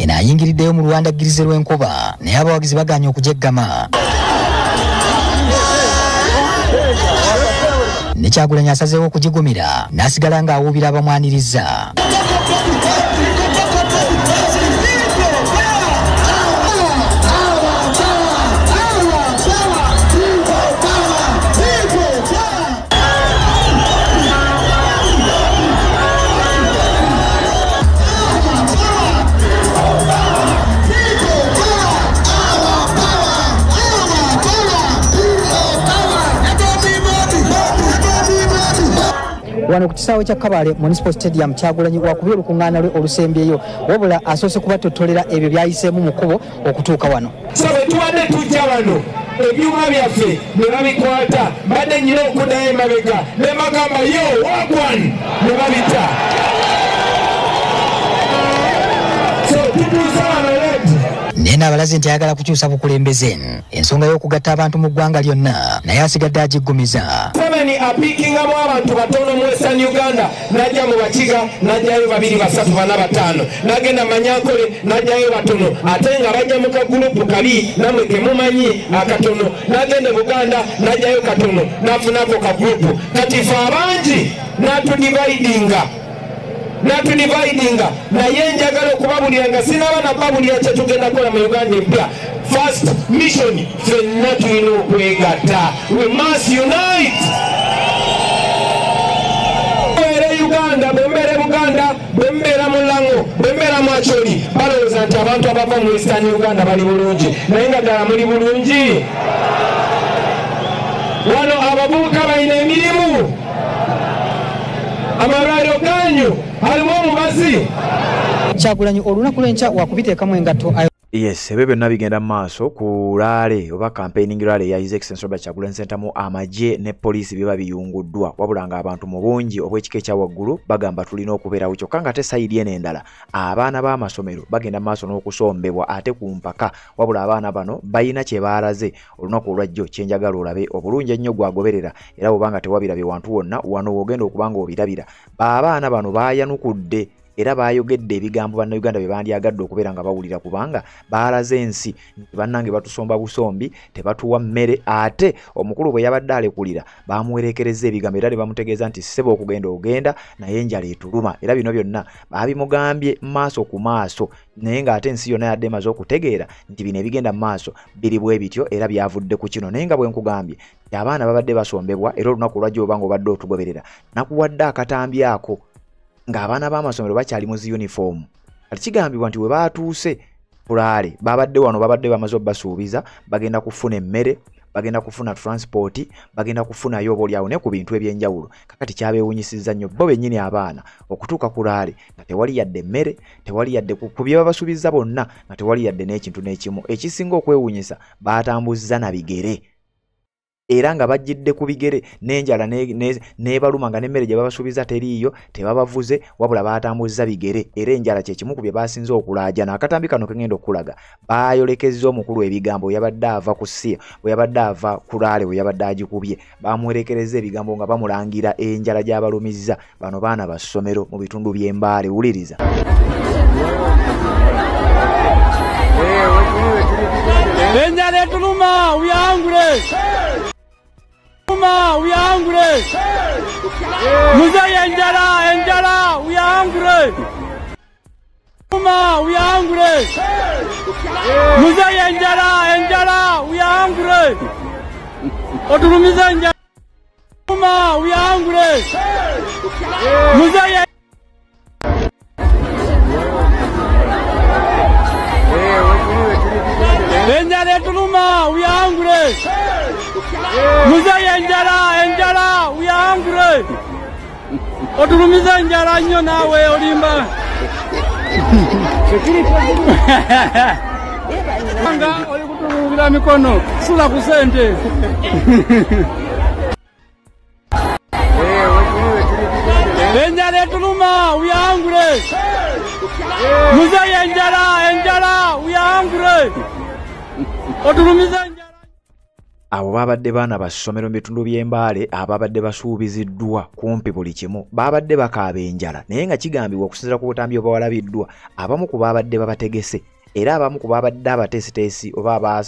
Eno ayingiriddeyo mu luwandaggirize lw'enkuba naye abawagizi bagaanye okujeggama. Ne Kyagulanyi asazeewo okugigumira n'asigala ng'awuubira abamwaniriza. Wano ku kisaawe kya Kabale Municipal Stadium Kyagulanyi wakubye olukuŋŋaana lwe olusembyeyo, wabula asoose kubatotolera ebyo by'ayiseemu mu kkubo okutuuka wano. So bwe tubadde tujja wano ebyuma byaffe ne babikwata, mbadde nnyina okuddayo emabega ne bagamba yo wagwan ne babita. So tutuuse wano late. Nena abalaze nti ayagala kukyusa bukulembeze ensonga y'okugatta abantu mu ggwanga lyonna naye asigadde agiggumiza. Museveni apiikingamu abantu batono mu Western Uganda, n'ajja mu Bakiga n'ajjayo 2, 3, 4, 5, n'agenda Manyankole n'ajjayo batono, ate nga bajja mu kagulupu kali nammwe kemumanyi akatono, n'agenda Buganda n'ajjayo katono n'afunako kagulupu. Kati ffe abangi n'atudividinga naye njagala okubabulira nga sinaba nababulira kye tugenda kukola mu Uganda empya. First mission, ffenna tulina okwegatta. We must unite. Mbeere Uganda, bwe mbeera Buganda, bwe mbeera mu Lango, bwe mbeera mu Acholi, balowooza nti abantu abava mu Western Uganda bali bulungi, naye nga ddala muli bulungi. Wano abavubuka balina emirimu, amalwaliro ganyu halimu omubazi. Kyagulanyi olunaku lw'enkya wakubiteekamu engatto. Yes, ebyo byonna bigenda mu maaso ku rally oba campaigning rally ya His Excellency Robert Kyagulanyi Ssentamu. Amagye ne poliisi biba biyunguddwa, wabula ng'abantu mu bungi obw'ekika ekya waggulu bagamba tulina okubeerawo. Kyokka nga ate sayidi eno endala abaana b'amasomero bagenda mu maaso n'okusombebwa ate ku mpaka, wabula abaana bano balina kye baalaze olunaku olwajjo kyenjagala olabe obulungi ennyo gwagoberera, era bw'oba nga tewabirabye wantu wonna wano w'ogenda okuba ng'obirabira. Abaana bano baayanukudde Era baayogedde ebigambo bannayuganda bye bandyagadde okubeera nga bawulira, kubanga baalaze ensi nti bannange batusomba busombi, tebatuwa mmere. Ate omukulu bwe yabadde alekulira bamuwerekereza ebigambo era ne bamutegeeza nti ssebo okugenda ogenda naye enjala etuluma. Era bino byonna baabimugambye maaso ku maaso, naye ng'ate ensi yonna yadde emaze okutegeera nti bino ebigenda mu maaso biri bwe bityo era byavudde ku kino. Naye nga bwe nkugambye abaana babadde basombebwa, era olunaku lwajja oba ng'obadde otugoberera nakuwadde akatambi ako ng'abaana b'amasomero bakyali mu zi uniform. Kati kigambibwa nti we baatuuse kulaale babadde wano babadde bamaze obbasuubiza bagenda kufuna emmere, bagenda kufuna transport, bagenda kufunayo oboolyawo ne ku bintu ebyenjawulo. Kakati kyabeewunyisizza nnyo bo bennyini abaana okutuuka ku laale nga tewali yadde emmere, tewali yadde ku bye babasuubizza bonna, nga tewali yadde n'ekintu n'ekimu. Ekisinga okwewuunyisa baatambuzza na bigere, era nga bajjidde ku bigere n'enjala n'ebaluma nga n'emmere gye babasuubiza teriiyo, tebabavuze wabula baatambuzza bigere. Era enjala kye kimu ku bye basinze okulaajana. Akatambi kano ke ngenda okulaga baayolekezza omukulu ebigambo bwe yabadde ava ku siya, bwe yabadde ava ku laale, bwe yabadde agikubye. Bamuwerekereza ebigambo nga bamulangira enjala gy'abalumizza. Bano baana ba ssomero mu bitundu by'e Mbale. Wuliriza. Enjala etuluma, we are hungry. We are hungry. Muzeyi enjala, enjala, we are hungry. We are hungry. Muzeyi enjala, enjala, we are hungry. Otulumiza enjala. We are hungry. Muzeyi enjala etuluma, we are hungry. Muzeyi enjala, enjala, we are hungry. Otulumiza enjala nnyo naawe olimba. Nga oli kutulugira mikono, sula ku ssente. Enjala etuluma, we are hungry. Muzeyi enjala, enjala, we are hungry. Otulumiza enjala. Abo babadde baana ba ssomero mu bitundu by'e Mbale ababadde basuubiziddwa kumpi buli kimu. Babadde bakaaba enjala, naye nga kigambibwa okusinziira ku butambi obwalabiddwa abamu ku babadde babategese, era abamu ku babadde abateesiteesi oba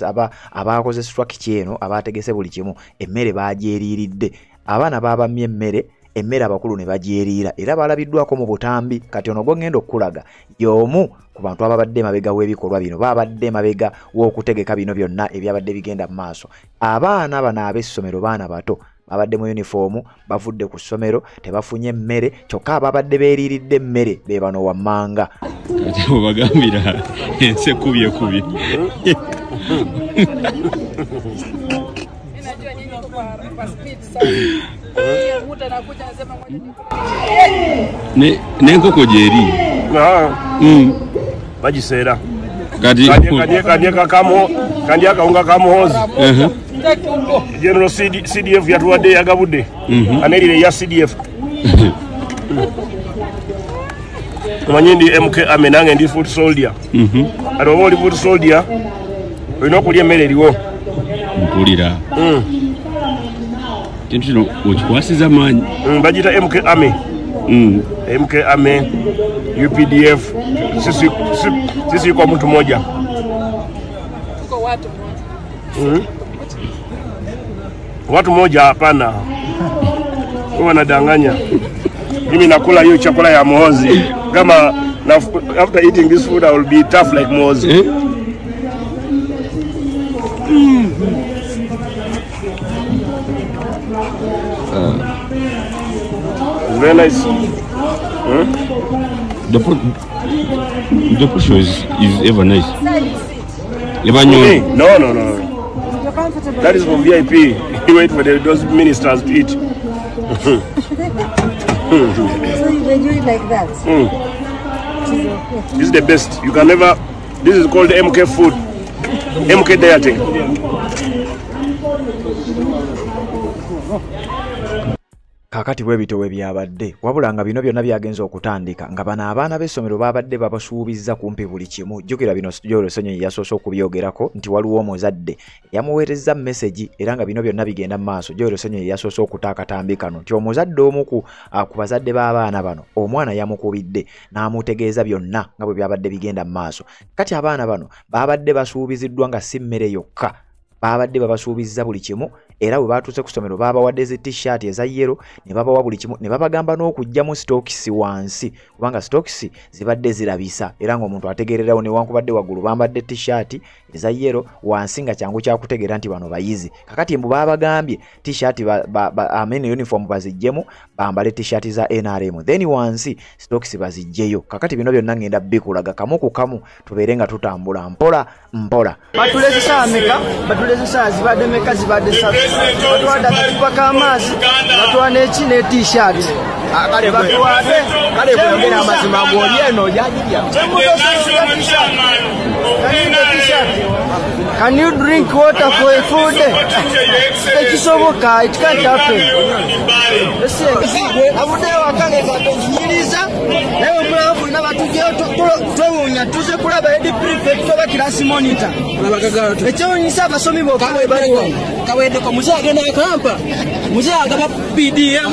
abakoze structure eno abategese buli kimu, emmere baagyeriiridde. Abaana baabamye emmere, emmere abakulu ne bagyeriira, era balabiddwako mu butambi. Kati ono gwe ngenda okulaga y'omu ku bantu ababadde emabega w'ebikolwa bino, babadde emabega w'okutegeka bino byonna ebyabadde bigenda mu maaso. Abaana bano ab'essomero baana bato babadde mu yunifoomu, bavudde ku ssomero tebafunye mmere, kyokka ababadde beeriiridde emmere be bano wammanga. Kati bwebagambira ensi ekubyekubye. N'enkoko gyeri bagiseera kandi akawunga ka Muhoozi. General CDF yatuwadde yagabudde anerire ya CDF. Omanyi ndi MK Army, nange ndi foot soldier. Ate oba oli foot soldier olina okulya emmere eriwo. Mpulira kintu kino okikwasiza maanyi. Bagiyita MK Army. MK Army, UPDF, sisi yuko mtu mmoja. Watu moja hapana. Wewe wanadanganya. Mimi nakula hiyo chakula ya Muhoozi. Kama after eating this food I will be tough like Muhoozi. Very nice. The portion is ever nice. No, no, no. That is for VIP. You wait for those ministers to eat. So you enjoy it like that? This is the best. You can never. This is called MK food. MK dieting. Kaakati bwe bityo we byabadde, wabula nga bino byonna byagenze okutandika nga bano abaana b'essomero baabadde babasuubizza kumpi buli kimu. Jjukira bino Joel Ssenyonyi yasoose okubyogerako nti waliwo omuzadde yamuweerezza message, era nga bino byonna bigenda mu maaso. Joel Ssenyonyi yasoose okuta akatambi kano nti omuzadde omu ku bazadde b'abaana bano omwana yamukubidde n'amutegeeza byonna nga bwe byabadde bigenda mu maaso. Kati abaana bano baabadde basuubiziddwa nga si mmere yokka, baabadde babasuubizza buli kimu, era bwe baatuuse ku ssomero baabawadde zi t-shirt eza yellow ne babawa buli kimu, ne babagamba n'okuggyamu sitookisi wansi, kubanga sitookisi zibadde zirabisa era ng'omuntu ategeererawo newankubadde waggulu bambadde t-shirt eza yellow, wansi nga kyangu kyakutegeera nti bano bayizi. Kakati mbu baabagambye t-shirt amene uniform baziggyemu bambale t-shirt za NRM, then wansi sitookisi baziggyeyo. Kakati bino byonna ngenda bikulaga kamu ku kamu, tubeere nga tutambula mpola mpola. Batuleze saa meka, batuleze saa zibadde meka, zibadde saa batuwadde akacupa k'amazzi, batuwa n'eki ne t-shirt. Kale batuwadde, kale bweyogera amazima gw'oli eno ojagirya. Can you drink water for a food? Tekisoboka, it can't happen. Avuddeyo waka ng'ekatonyiriza, naye omulaba ffenna batugyeyo twewuunya, tuze kulaba head prefect oba class monitor. Ekyewuunyisa abasomi bokka bwe baliwo. Kaweddeko muzee agenda akampa, muzee agaba PDM.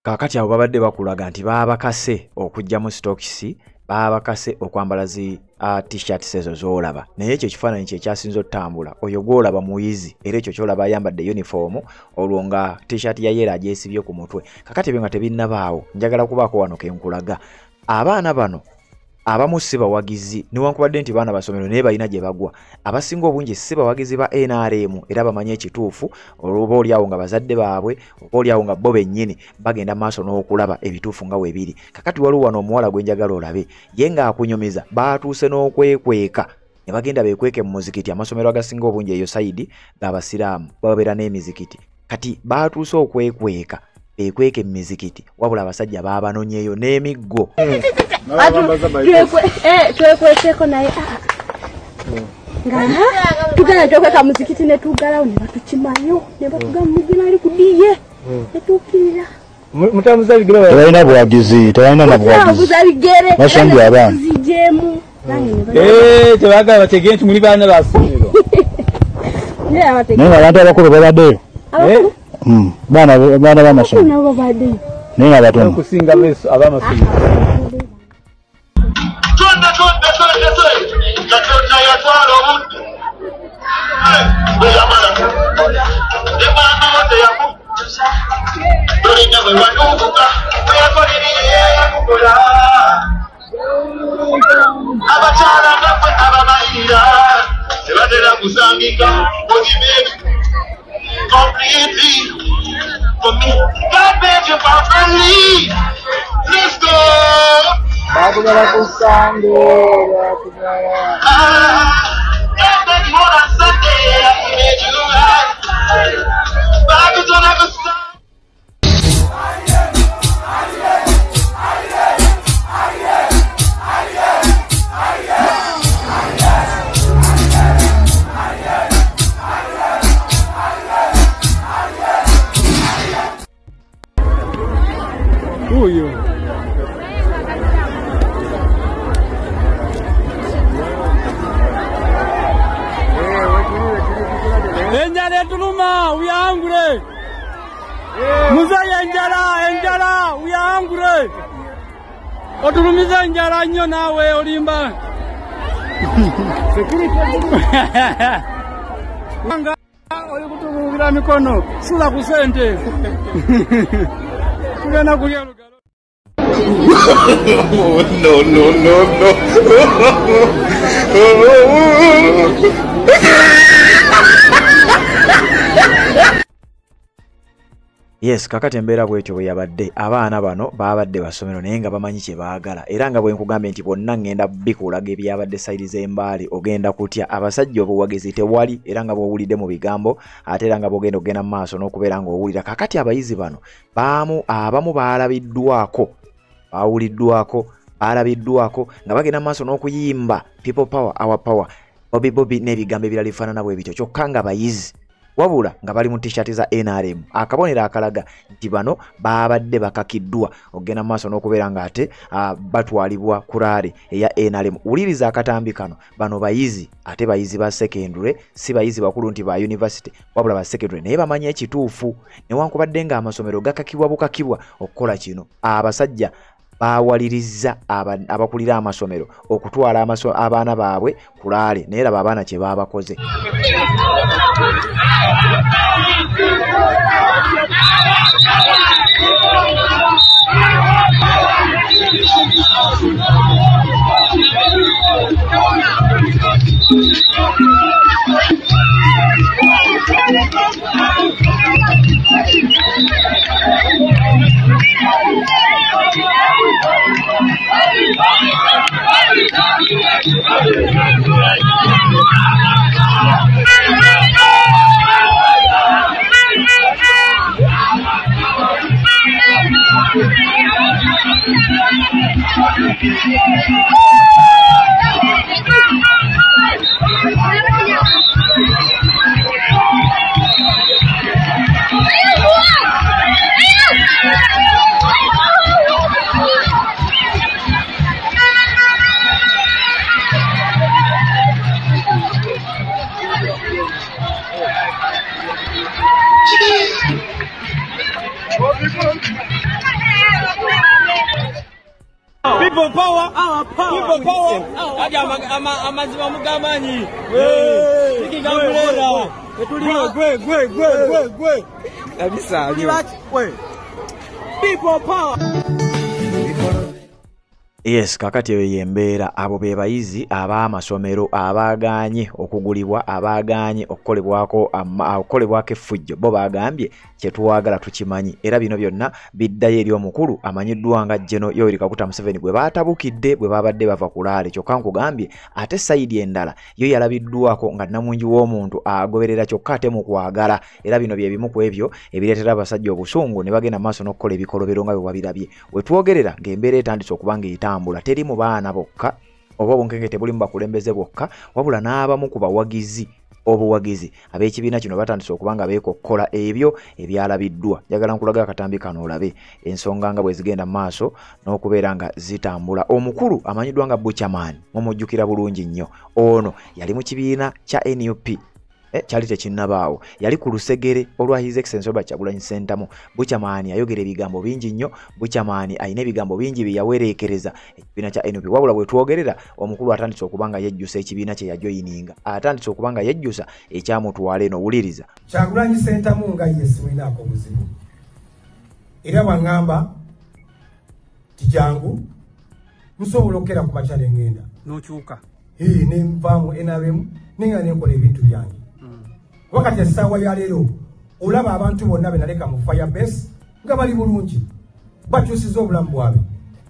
Kaakati abo babadde bakulaga nti baabakase okuggyamu sitookisi, baabakase okwambala zi t-shirts ezo z'olaba, naye ekyo ekifaananyi kye kyasinze otambula. Oyo gw'olaba muyizi, era ekyo ky'olaba ayambadde uniform, olwo nga t-shirt ya yellow agyesibye ku mutwe. Kakati ebyo nga tebinnabaawo, njagala kubaako wano ke nkulaga. Abaana bano abamu si bawagizi, newankubadde nti baana basomero naye balina gye bagwa. Abasinga obungi si bawagizi ba NRM, era bamanyi ekituufu, olwoba oliawo nga bazadde baabwe oba oliawo nga bo bennyini bagenda maaso n'okulaba ebituufu nga we biri. Kakati waliwo wano omuwala gwe njagala olabe, ye ng'akunyumiza baatuuse n'okwekweka ne bagenda beekweke mu muzikiti. Amasomero agasinga obungi eyo sayidi g'abasiraamu babeera n'emizikiti. Kati baatuuse okwekweka beekweke mu mizikiti, wabula abasajja baabanonyeeyo n'emiggo. Twekweseko naye nga tugenda twekweka muzikiti ne tuggalawo ne batukimayo ne batugamba mugina ali kudiye ne tukkirira. Mutambuza bigere, tebalina buwagizi, tebalina na buwagizi, basombye abaana zijemu. Tebagala bategere nti muli baana ba ssomero. Naye abantu abakulu babaddeyo, baana b'amasomero naye nga batono okusinga ab'amasomero. Abakyala baffe abamayira tebatera kusangika completely for me. God made you perfectly. Let's go. Bakugala ku Sunday, bakugala. God made you on a Sunday. He made you right. Bakugala ku Sunday. Huyo Enjala etuluma, we are hungry. Muzee enjala, enjala, we are hungry. Otulumiza enjala nnyo naawe olimba. Nga oli kutubuulira mikono, sula ku ssente. Tugenda kulya lugalo. No, no, no, no. Yes, kakati embeera bwetyo bwe yabadde. Abaana bano babadde basomero naye nga bamanyi kye baagala, era nga bwe nkugambye nti bonna ngenda bikulaga ebyabadde sayidi z'embaale ogenda kutya. Abasajja obuwagizi tewali, era nga bw'owulidde mu bigambo, ate era nga bw'ogenda ogenda mu maaso n'okubeera ng'owulira. Kakati abayizi bano abamu baalabiddwako, bawuliddwako, baalabiddwako nga bagenda mu maaso n'okuyimba people power, our power, Bobi Bobi n'ebigambo ebirala bifaanana bwe bityo, kyokka nga bayizi wabula nga bali mu t-shirt za NRM, akabonero akalaga nti bano babadde bakakiddwa okugenda mu maaso n'okubeera nga ate batwalibwa ku rally eya NRM. Wuliriza akatambi kano, bano bayizi, ate bayizi ba secondary, si bayizi bakulu nti ba university, wabula ba secondary, naye bamanyi ekituufu. Newankubadde nga amasomero gakakibwa bukakibwa okukola kino, abasajja bawaliriza abakulira amasomero okutwala abaana baabwe ku rally, naye laba abaana kye baabakoze. People power, our power. People power. Amazima mugamanyi. Gwe. Kabisa. People power. Yes, kakati eyo y'embeera. Abo be bayizi ab'amasomero abaagaanye okugulibwa, abaagaanye okukolebwako effujjo. Bo baagambye kye twagala tukimanyi, era bino byonna biddayo eri omukulu amanyiddwa nga General Yoweri Kaguta Museveni gwe baatabukidde bwe babadde bava ku laale. Kyokka nkugambye ate sayidi endala yo yalabiddwako nga nnamungi w'omuntu agoberera kyokka ate mu kwagala, era bino bye bimu ku ebyo ebireetera abasajja obusungu ne bagenda maaso n'okukola ebikolobero nga bwe wabirabye. We twogerera ng'embeera etandise okuba ng'etambula, teri mu baana bokka oba obunkenge tebuli mu bakulembeze bokka, wabula n'abamu ku bawagizi obuwagizi ab'ekibiina kino batandise okuba nga beekokkola ebyo ebyalabiddwa. Njagala nkulaga akatambi kano olabe ensonga nga bwe zigenda mu maaso n'okubeera nga zitambula. Omukulu amanyiddwa nga Buchaman mumujjukira bulungi nnyo, ono yali mu kibiina kya NUP, kyali tekinnabaawo, yali ku lusegere olwa His Excellency Robert Kyagulanyi Ssentamu. Buchaman ayogera ebigambo bingi nnyo, Buchaman alina ebigambo bingi bye yawereekereza ekibiina kya NUP. Wabula bwe twogerera omukulu atandise okuba nga yejjusa ekibiina kye yajoyininga, atandise okuba nga yejjusa ekyamutwala eno. Wuliriza. Kyagulanyi Ssentamu nga ye simulinaako buzibu, era bw'aŋŋamba ti jangu nsobola okukera ku makya ne ŋŋenda n'okyuka, ne nvaamu NRM nenga nenkola ebintu byange. Wakati essaawa ya leero olaba abantu bonna be naleka mu Firebase nga bali bulungi, bakyusiza obulamu bwabwe,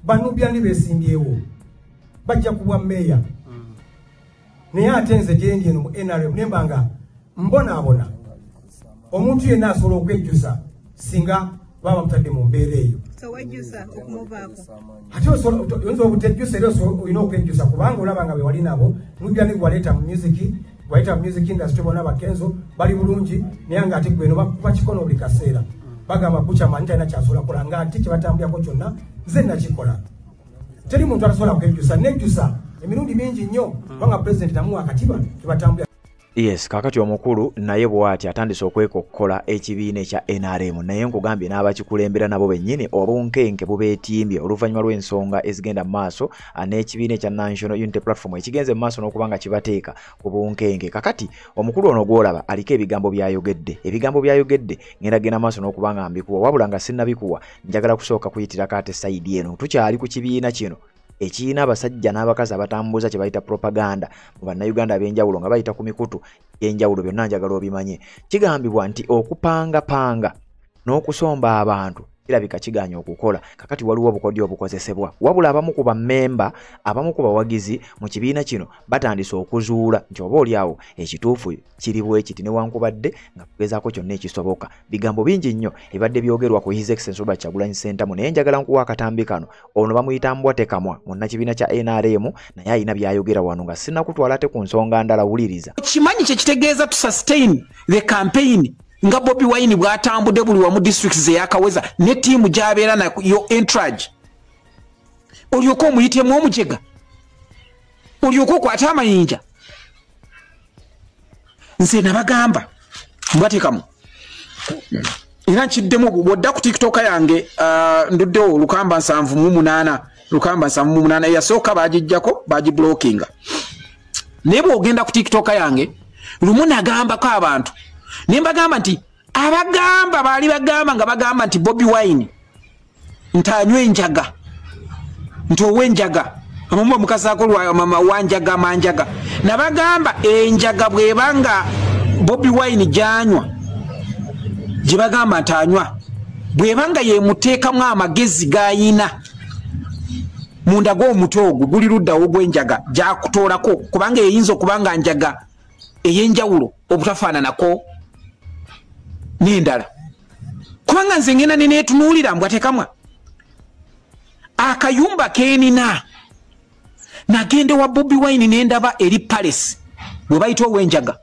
Banubyani beesimbyewo, bajja kubwa mmeeya. Naye ate nze gye ndi eno mu NRM ne mba nga mbonaabona. Omuntu yenna asobola okwejjusa singa baba bamutadde mu mbeera eyo. Ate oyinza obutejjusa, era olina okwejjusa kubanga olaba nga be wali nabo Nubyani gwe waleeta mu music, waita music industry bonna bakenzo bali bulungi, naye nga ate gweno bakuba kikono buli kaseera. Bagamba Buchaman talina ky'asobola kukola, nga ate kye batambulirako kyonna nze nakikola. Teri muntu atasobola kwejjusa, nejjusa emirundi mingi nnyo kubanga pulezidenti namuwa akatiba kebatambulira. Yes, kakati omukulu naye bw'ati atandise okwekokkola ekibiina ekya NRM, naye nkugambye n'abakikulembera nabo bennyini obunkenke bubeetimbye oluvannyuma lw'ensonga ezigenda mu maaso n'ekibiina ekya National Unity Platform ekigenze mu maaso n'okuba nga kibateeka ku bunkenke. Kakati omukulu ono gw'olaba aliko ebigambo by'ayogedde, ebigambo by'ayogedde ngenda genda maaso n'okuba nga mbikuwa, wabula nga sinnabikuwa njagala kusooka kuyitirako ate sayidi eno. Tukyali ku kibiina kino ekiyina abasajja n'abakazi abatambuza kye bayita propaganda mu bannayuganda ab'enjawulo nga bayita ku mikutu egy'enjawulo, byonna njagala obimanye. Kigambibwa nti okupangapanga n'okusomba abantu kirabika kiganye okukola. Kakati waliwo obukodyo obukozesebwa. Wabula abamu ku bammemba, abamu ku bawagizi mu kibiina kino batandise okuzuula nti oba oli awo ekituufu kiri bwe kiti, newankubadde nga kugezaako kyonna ekisoboka. Bigambo bingi nnyo ebadde byogerwa ku His Excellency Robert Kyagulanyi Ssentamu, naye njagala nkuwa akatambi kano. Ono bamuyita Mbwatekamwa, munnakibiina kya NRM, naye alina by'ayogera wano nga sinnakutwala ate ku nsonga ndala. Wuliriza. Kimanyi kye kitegeeza to sustain the campaign nga Bobi Wine bw'atambudde buli wamu districts eyakaweza ne ttiimu gy'abeera nayo entourage, olyoke omuyitemu omujega, olyoke okwate amayinja. Nze nabagamba Mbwatekamwa, era nkiddemu, bw'odda ku TikTok yange nduddewo lukamba 78 lukamba 78 eyasooka bagijjako, bagiblockinga. Naye bw'ogenda ku TikTok yange lumu nagambako abantu ne mbagamba nti abagamba baali bagamba nga bagamba nti Bobi Wine nti anywa enjaga, nti ow'enjaga, abamu bamukasaako lwa wanjaga manjaga. Nabagamba enjaga bw'eba nga Bobi Wine gy'anywa, gye bagamba nti anywa, bw'eba nga yemuteekamu amagezi g'ayina munda gw'omutwe ogwo guli luddawo gw'enjaga gy'akutoolako, kubanga eyinza okuba nga njaga ey'enjawulo obutafaananako n'endala. Kubanga nze ngenda neneetunuulira Mbwatekamwa akayumba kenina, nagende wa Bobi Wine nendaba eri palace bwe bayita ow'enjaga,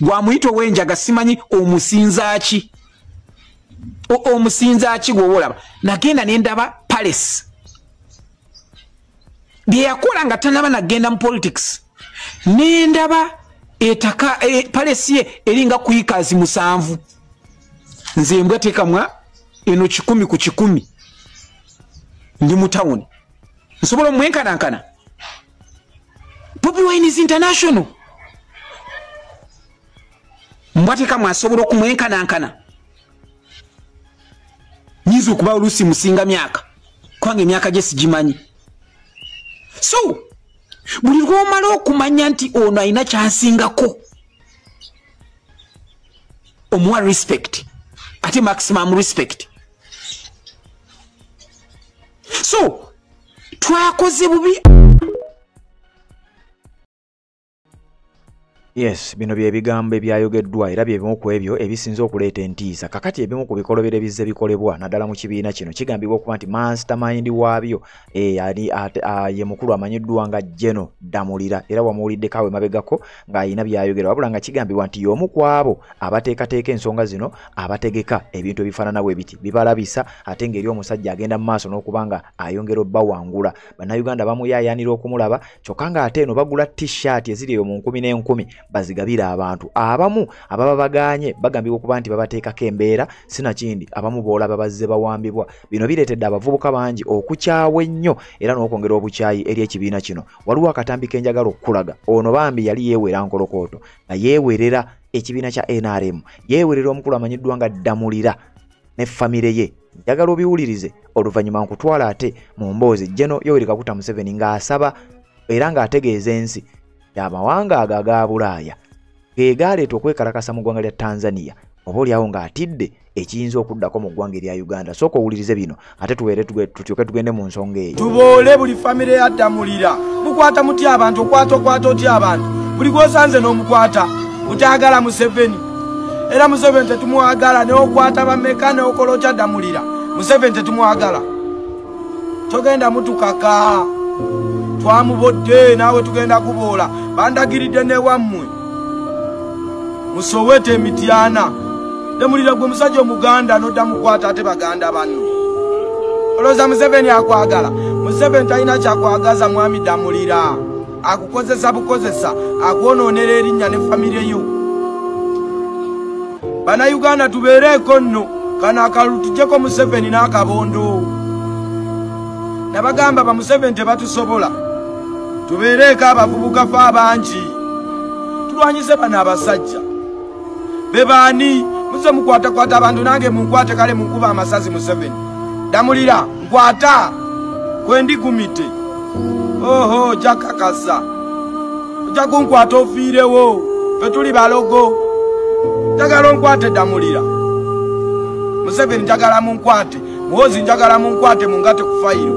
gwamuyita ow'enjaga simanyi omusinzaaki, omusinzaaki gwoba olaba. Nagenda nendaba palace bye yakola nga tanaba nagenda mu politics, nendaba etaka palace ye eringa kuikazi 7. Nze Mbwatekamwa eno 100 ku 100 ndi mu town, nsobola omwenkanankana. Bobi Wine is international. Mbwatekamwa asobola okumwenkanankana. Nyinza okuba oluusi musinga myaka, kubanga emyaka gye sigimanyi. So buli lw'omala okumanya nti ono alina kyansingako, omuwa respect, ate maximum respect. So twakoze bubi. Yes, bino bye bigambo ebyayogeddwa era bye bimu ku ebyo ebisinze okuleeta entiisa. Kakati ebimu ku bikolobero ebizze bikolebwa naddala mu kibiina kino kigambibwa okuba nti mastermind waabyo ye mukulu amanyiddwa nga General Damulira, era wamuwuliddeko awo emabegako ng'alina by'ayogera, wabula nga kigambibwa nti y'omu ku abo abateekateeka ensonga zino, abategeka ebintu ebifaanana bwe biti bibalabisa, ate ng'eri omusajja agenda mu maaso n'okuba nga ayongera obbawangula. Bannayuganda bamuyaayaanira okumulaba, kyokka ng'ate eno bagula t-shirt eziri eyo mu 1000 n'enkumi bazigabira abantu. Abamu ababa baganye bagambibwa okuba nti babateekako embeera, sinakindi abamu boolaba bazze bawambibwa. Bino bireetedde abavubuka bangi okukyawa ennyo era n'okwongera obukyayi eri ekibiina kino. Waliwo akatambi ke njagala okukulaga. Ono bambi yali yeewera nkolokooto, nga yeewerera ekibiina kya NRM, yeewerera omukulu amanyiddwa nga Damulira ne famire ye. Njagala obiwulirize, oluvannyuma nkutwala ate mu mboozi General Yoweri Kaguta Museveni ng'asaba era ng'ategeeza ensi amawanga ago aga Bulaaya ge galeeta okwekalakasa mu ggwanga lya Tanzania, oba oliawo ng'atidde ekiyinza okuddako mu ggwanga erya Uganda. Sooka owulirize bino ate tuweere tutyoke tugende mu nsonga eyo. Tuboole buli famire ya Damulira. Mukwata mutya abantu, okwata okwata otya abantu, buli gw'osanze n'omukwata. Mutayagala Museveni, era Museveni tetumwagala. N'okwata bameka n'okola otya Damulira, Museveni tetumwagala. Togenda mutukaka, twamubodde naawe tugenda kuboola. Bandagiridde newammwe musowete emityana. Damulira gwe musajja omuganda n'odda mukwata ate baganda banno. Olowooza Museveni akwagala? Museveni talina kyakwagaza mwami Damulira, akukozesa bukozesa, akwonoonera erinnya ne famire yo. Bannayuganda tubeereeko nno, kano akalulu tuggyeko Museveni n'akabondo. Nabagamba ba Museveni tebatusobola, tubeereeko abavubuka fe abangi, tulwanyise bano abasajja. Be baani? Muze mukwatakwata abantu, nange munkwate, kale munkuba amasazi. Museveni Damulira nkwata kwendigumite, oho ojja kakasa, ojja kunkwata ofiirewo, fe tuli balogo. Njagala onkwate Damulira. Museveni njagala munkwate, Muhoozi njagala munkwate, mungate ku fayiro.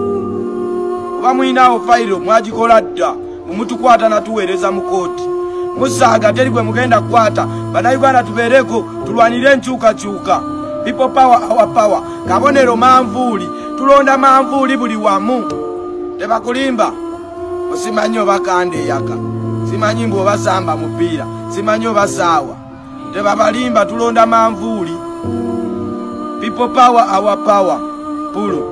Oba mulinawo fayiro mwagikola dda, mumutukwata natuweereza mu kooti. Musaaga teri gwe mugenda kukwata. Bannayuganda tubeereko, tulwanire enkyukakyuka. People power, our power. Kabonero manvuuli, tulonda manvuuli buli wamu. Tebakulimba. Osimanyi oba kande eyaka, simanyi mbu oba samba mupiira, simanyi oba saawa. Tebabalimba, tulonda manvuuli. People power, our power. Pulo.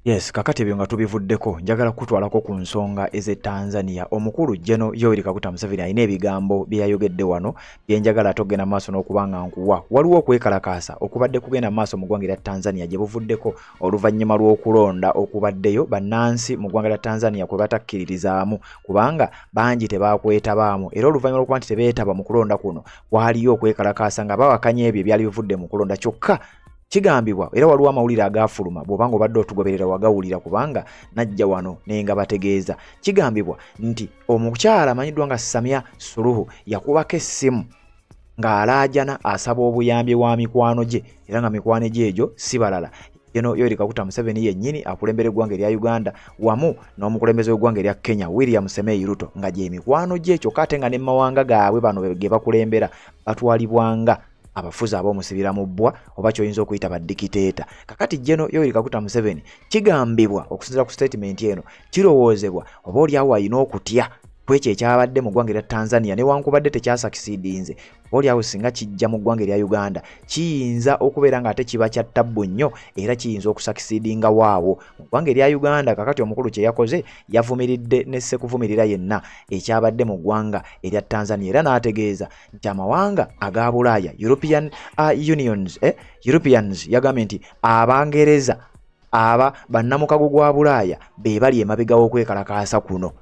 Yes, kakati ebyo nga tubivuddeko, njagala kutwalako ku nsonga ez'e Tanzania. Omukulu General Yoweri Kaguta Museveni alina ebigambo bye yayogedde wano bye njagala ate okugenda maaso n'okuba nga nkuwa. Waliwo okwekalakaasa okubadde kugenda maaso mu ggwanga erya Tanzania gye buvuddeko oluvannyuma lw'okulonda okubaddeyo bannansi mu ggwanga lya Tanzania kwe batakkiririzaamu, kubanga bangi tebakwetabaamu. Era oluvannyuma lw'okuba nti tebeetaba mu kulonda kuno, waaliyo okwekalakaasa nga bawakanya ebyo ebyali bivudde mu kulonda. Kyokka kigambibwa era waliwo amawulire agaafuluma, bw'obanga obadde otugoberera wagawulira kubanga najja wano naye nga bategeeza. Kigambibwa nti omukyala amanyiddwa nga Samia Suluhu yakubako essimu ng'alaajana asaba obuyambi wa mikwano gye, era nga mikwano gye egyo si balala, General Yoweri Kaguta Museveni yennyini akulembera eggwanga erya Uganda wamu n'omukulembeze w'eggwanga erya Kenya William Samoei Ruto, nga gye mikwano gye. Kyokka ate nga ne mawanga gaabwe bano ge bakulembera batwalibwanga abafuzi ab'omusibira mu bbwa oba ky'oyinza okuyita badikiteeta. Kakati General Yoweri Kaguta Museveni kigambibwa okusinziira ku statement eno, kirowoozebwa oba oliawo alina okutya kwekyo ekyabadde mu ggwanga erya Tanzania newankubadde tekyasakisidinze, oba oliawo singa kijja mu ggwanga erya Uganda kiyinza okubeera nga ate kiba kya ttabbu nnyo, era kiyinza okusakisidinga waawo mu ggwanga erya Uganda. Kakati omukulu kye yakoze, yavumiridde ne ssekuvumirira yenna ekyabadde mu ggwanga erya Tanzania, era n'ategeeza nti amawanga aga Bulaaya, European Unions, Europeans, yagambye nti Abangereza aba bannamukago gwa Bulaaya be bali emabega w'okwekalakaasa kuno.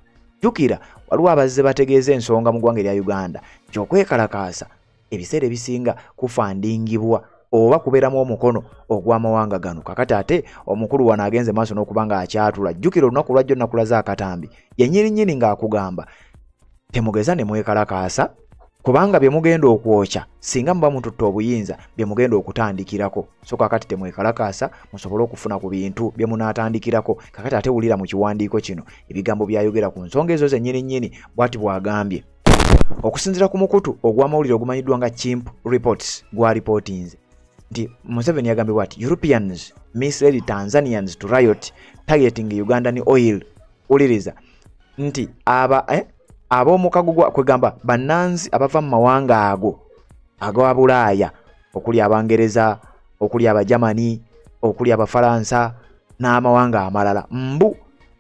Jjukira waliwo abazze bategeeza ensonga mu ggwanga erya Uganda nti okwekalakaasa ebiseera ebisinga kufandingibwa oba kubeeramu omukono ogw'amawanga gano. Kakati ate omukulu wano agenze maaso n'okuba nga akyatula. Jjukira olunaku lwajjo nakulaze akatambi yennyini nnyini ng'akugamba temugeza ne mwekalakaasa, kubanga bye mugenda okwokya singa muba mututte obuyinza bye mugenda okutandikirako. So kakati temwekalakaasa musobole okufuna ku bintu bye munaatandikirako. Kakati ate wulira mu kiwandiiko kino ebigambo byayogera ku nsonga ezo zennyini nnyini, bw'ati bw'agambye. Okusinziira ku mukutu ogw'amawulire ogumanyiddwa nga Chimp Reports gwalipootinze nti Museveni yagambye bw'ati: Europeans misled Tanzanians to riot targeting Ugandan oil. Wuliriza nti aba ab'omukago gwa kwegamba bannansi abava mu mawanga ago aga Bulaaya okuli Abangereza, okuli Abajamani, okuli Abafalansa n'amawanga amalala, mbu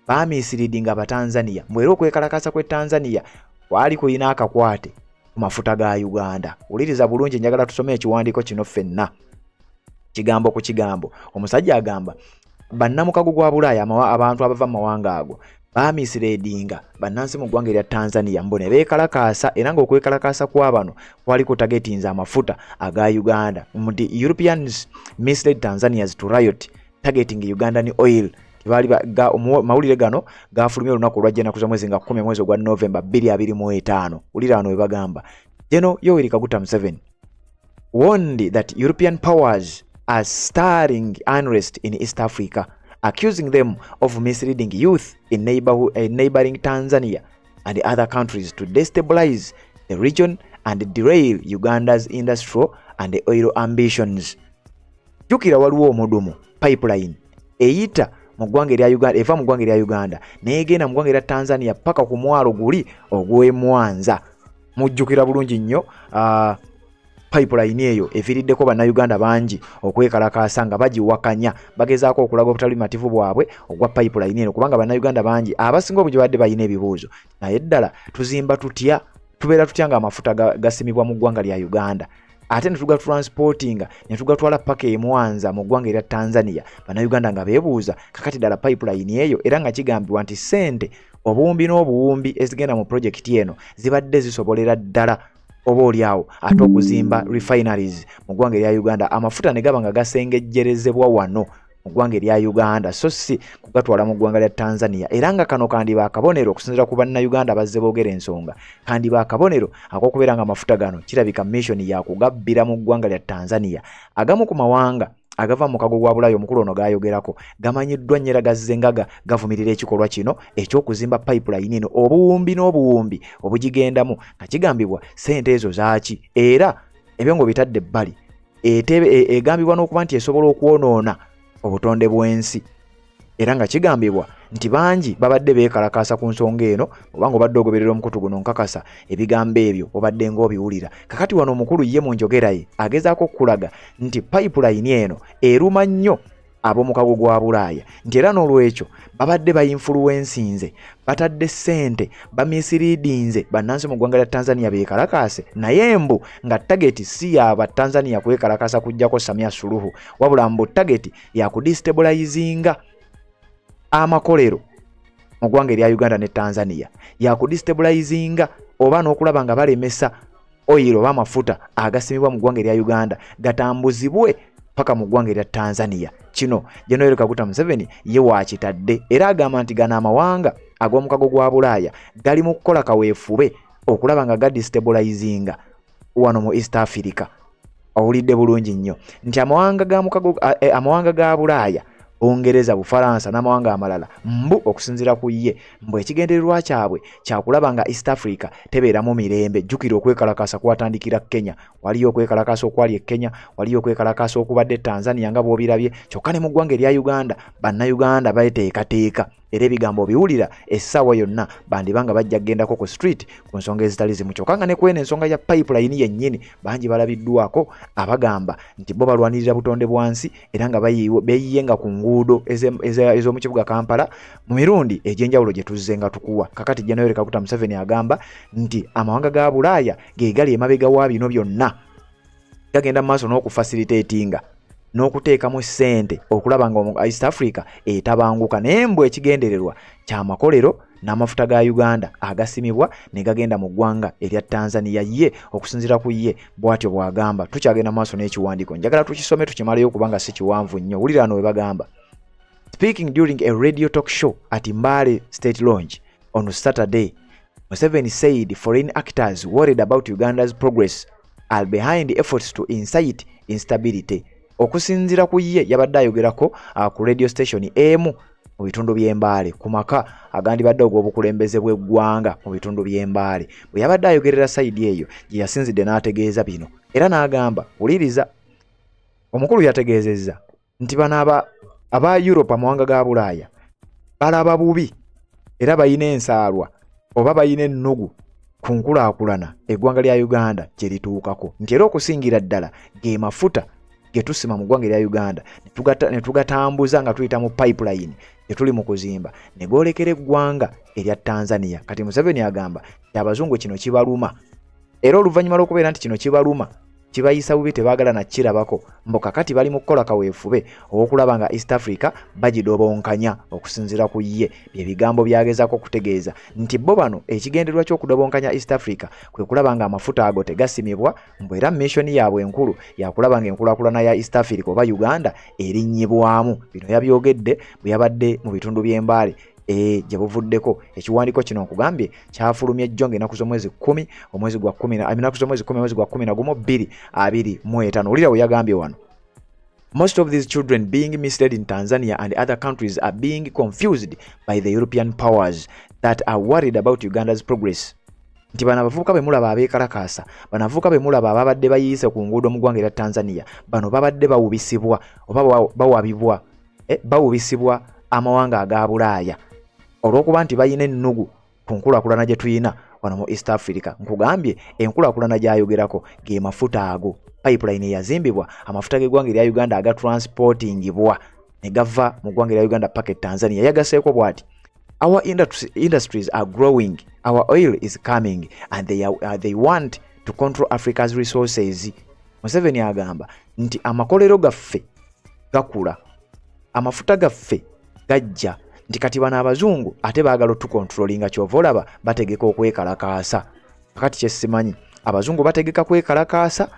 baamisiridinga Abatanzania, mbu era okwekalakaasa kw'e Tanzania kwali kulina akakwate ku mafuta ga Uganda. Wuliriza bulungi, njagala tusome ekiwandiiko kino ffenna kigambo ku kigambo. Omusajja agamba bannamukago gwa Bulaaya, abantu abava mu mawanga ago baamisiredinga bannansi mu ggwanga erya Tanzania mbu ne beekalakaasa, era ng'okwekalakaasa kwa bano kwali kutagetinza amafuta aga Uganda. Nti Europeans misled Tanzanians to riot targeting Ugandan oil. Baali mawulire gano gafulumye olunaku olwajja ennaku z'omwezi nga 10 mwezi ogwa November 2025. Wulira wano we bagamba General Yoweri Kaguta Museveni warned that European powers are stirring unrest in East Africa, accusing them of misleading youth in neighboring Tanzania and other countries to destabilize the region and derail Uganda's industrial and oil ambitions. Jjukira waliwo omudumu pipeline eyita mu ggwanga erya Uganda, eva mu ggwanga erya Uganda n'egenda mu ggwanga erya Tanzania paka ku mwalo guli ogw'e Mwanza. Mujjukira bulungi nnyo pipeline eyo eviiriddeko bannayuganda bangi okwekalakaasa nga bagiwakanya, bagezaako okulaga obutali bumativu bwabwe ogwa pipeline eno, kubanga bannayuganda bangi abasinga obungi badde balina ebibuuzo, naye ddala tuzimba tutya, tubeera tutya nga amafuta gasimibwa mu ggwanga lya Uganda ate ne tugatransportinga ne tugatwala paka e Mwanza mu ggwanga erya Tanzania. Bannayuganda nga beebuuza kakati ddala pipeline eyo, era nga kigambibwa nti ssente obuwumbi n'obuwumbi ezigenda mu projekiti eno zibadde zisobolera ddala oba oliawo ate okuzimba refineries mu ggwanga erya Uganda, amafuta ne gaba nga gasengejjerezebwa wano mu ggwanga erya Uganda, so si kugatwala mu ggwanga lya Tanzania. Era nga kano kandiba akabonero okusinziira ku bannayuganda abazze boogera ensonga, kandiba akabonero ak'okubeera nga amafuta gano kirabika mission ya kugabbira mu ggwanga lya Tanzania. Agamu ku mawanga agava mu mukago gwa Bulaaya omukulu ono gaayogerako gamanyiddwa nnyo era gazze nga gavumirira ekikolwa kino eky'okuzimba pipeline eno, obuwumbi n'obuwumbi obugigendamu nga kigambibwa ssente ezo zaaki, era ebyo ng'obitadde ebbali egambibwa n'okuba nti esobola okwonoona obutonde bw'ensi. Era nga kigambibwa nti bangi babadde beekalakaasa ku nsonga eno, obanga obadde ogoberera omukutu guno nkakasa ebigambo ebyo obadde ng'obiwulira. Kakati wano omukulu ye mu njogera ye agezaako okulaga nti pipeline eno eruma nnyo ab'omukago gwa Bulaaya, nti era n'olwekyo babadde bayinfluensinze, batadde ssente, bamisiriidinze bannansi mu ggwanga lya Tanzania beekalakaase, naye mbu nga tageti si ya Tanzania kwekalakaasa kuggyako Samia Suluhu, wabula mbu tageti ya kudestabilizinga amakolero mu ggwanga erya Uganda ne Tanzania, ya kudestabilizinga oba n'okulaba nga balemesa oyiro oba amafuta agasimibwa mu ggwanga erya Uganda gatambuzibwe paka mu ggwanga erya Tanzania. Kino General Kaguta Museveni ye waakitadde, era agamba nti gano amawanga ag'omukago gwa Bulaaya gali mu kukola kaweefube okulaba nga gadestabilizinga wano mu East Africa. Owulidde bulungi nnyo nti amawanga ga mukago amawanga ga Bulaaya, Bungereza, Bufalansa n'amawanga amalala mbu okusinziira ku ye mbu ekigendererwa kyabwe kyakulaba nga East Africa tebeeramu mirembe. Jjukira okwekalakaasa kwatandikira Kenya, waliyo okwekalakaasa okwali e Kenya, waliyo okwekalakaasa okubadde Tanzania nga bw'obirabye, kyokka ne mu ggwanga erya Uganda bannayuganda beeteekateeka, era ebigambo obiwulira essaawa yonna bandiba nga bajja kugendako ku street ku nsonga ezitali zimu. Kyokka nga ne kweno ensonga ya pipeline yennyini bangi balabiddwako abagamba nti bo balwanirira butonde bwa nsi, era nga beeyiyenga ku nguudo ez'omu kibuga Kampala mu mirundi egy'enjawulo gye tuzze nga tukuwa. Kakati General Kaguta Museveni agamba nti amawanga ga Bulaaya ge gali emabega wa bino byonna, gagenda mu maaso n'okufacilitatinga n'okuteekamu ssente okulaba nga East Africa etabanguka, naye mbu ekigendererwa ky'amakolero n'amafuta ga Uganda agasimibwa ne gagenda mu ggwanga erya Tanzania. Ye okusinziira ku ye bw'atyo bw'agamba. Tukyagenda mu maaso n'ekiwandiiko, njagala tukisome tukimaleyo kubanga si kiwanvu nnyo. Wulira wano we bagamba: Speaking during a radio talk show at Mbale State Lodge on Saturday, Museveni said foreign actors worried about Uganda's progress are behind efforts to incite instability. Okusinziira ku ye yabadde ayogerako ku radio station emu mu bitundu by'Embaale, ku maka agandibadde ogw'obukulembeze bw'eggwanga mu bitundu by'Embaale. Bwe yabadde ayogerera sayidi eyo gye yasinzidde n'ategeeza bino, era n'agamba, wuliriza, omukulu yategeezezza nti bano aba Europe, amawanga ga Bulaaya, balaba bubi era bayina ensaalwa oba bayina ennugu ku nkulaakulana eggwanga lya Uganda gye lituukako, nti era okusingira ddala ge mafuta ge tusima mu ggwanga erya Uganda ne tugatambuza nga tuyita mu pipeline gye tuli mu kuzimba ne goolekera eggwanga erya Tanzania. Kati Museveni agamba nti abazungu kino kibaluma, era oluvannyuma lw'okubeera nti kino kibaluma kibayisa bubi, tebaagala na kirabako, mbu kakati bali mu kukola kaweefube ow'okulaba nga East Africa bagidobonkanya. Okusinziira ku ye bye bigambo byagezaako okutegeeza nti bo bano ekigendererwa ky'okudobonkanya East Africa kwe kulaba nga amafuta ago tegasimibwa, mbu era mission yaabwe enkulu yakulaba nga enkulaakulana ya East Africa oba Uganda erinnyibwamu. Bino yabyogedde bwe yabadde mu bitundu by'Embaale gye buvuddeko. Ekiwandiiko kino nkugambye kyafulumye ejjo ng'ennaku z'omwezi 10 omwezi gwa 10 ennaku z'omwezi 10 omwezi gwa 11 2025. Wulira we yagambye wano: Most of these children being misled in Tanzania and other countries are being confused by the European powers that are worried about Uganda's progress. Nti bano abavubuka be mulaba abeekalakaasa, bano abavubuka be mulaba ababadde bayiise ku nguudo mu ggwanga erya Tanzania, bano babadde bawubisibwa oba bawabibwa bawubisibwa amawanga aga Bulaaya olw'okuba nti balina ennugu ku nkulaakulana gye tuyina wano mu East Africa. Nkugambye enkulaakulana gy'ayogerako ge mafuta ago, pipeline eyazimbibwa amafuta g'eggwanga erya Uganda agatransportingibwa ne gava mu ggwanga erya Uganda paka e Tanzania. Yagaseeko bw'ati: Our industries are growing, our oil is coming, and they want to control Africa's resources. Museveni agamba nti amakolero gaffe gakula, amafuta gaffe gajja, nti kati bano abazungu ate baagala otukontrolinga, kyova olaba bategeka okwekalakaasa. Kakati kye simanyi, abazungu bategeka kwekalakaasa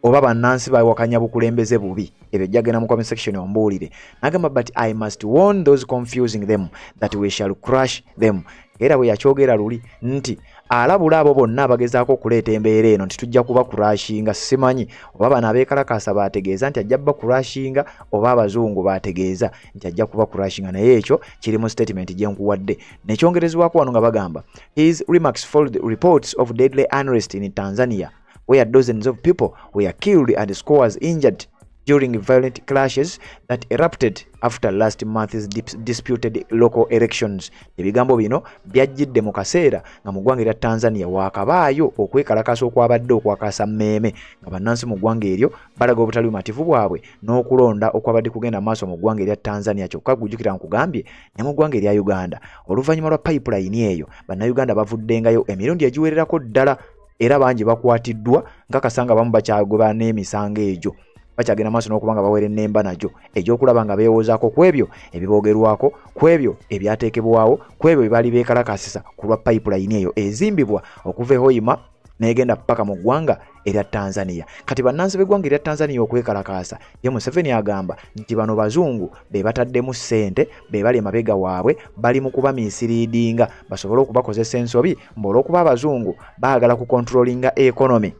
Oba bannansi bawakanya bukulembeze bubi? Ebyo jagenda mu comment section ombuulire. Nagamba, "But I must warn those confusing them that we shall crush them." Era bwe yakyogera luli nti alabula abo bonna abagezaako okuleeta embeera eno nti tujja kuba crushinga. Simanyi oba bano abeekalakaasa baategeeza nti ajja bba crushinga oba abazungu baategeeza nti ajja kuba crushinga, naye ekyo kiri mu statement gye nkuwadde. Nekyongerezebwako wano nga bagamba, "His remarks followed reports of deadly unrest in Tanzania, where dozens of people were killed and scores injured during violent clashes that erupted after last month's disputed local elections." Ebigambo bino byajjidde mu kaseera nga mu ggwanga erya Tanzania waakabaayo okwekalakasa okwabadde okwakasa mmeeme, nga bannansi mu ggwanga eryo balaga obutali bumativu bwabwe n'okulonda okwabadde kugenda maaso mu ggwanga erya Tanzania. Kyokka gujjukira nkugambye ne mu ggwanga erya Uganda, oluvannyuma lwa pipeline eyo, bannayuganda bavuddengayo emirundi egiwererako ddala, era bangi bakwatiddwa, nkakasanga bamu bakyagoba n'emisango egyo bakyagenda maaso n'okuba nga bawera ennemba nagyo egy'okulaba nga beewozaako ku ebyo ebiboogerwako, ku ebyo ebyateekebwawo, ku ebyo bye baali beekalakasisa ku lwa pipeline eyo ezimbibwa okuva e Hoima n'egenda paka mu ggwanga erya Tanzania. Kati bannansi b'eggwanga erya Tanzania okwekalakaasa, ye Museveni agamba nti bano bazungu be bataddemu ssente, be bali emabega waabwe, bali mu kuba misleadinga basobole okubakozesa ensobi, mbu olw'okuba abazungu baagala kucontrollinga economy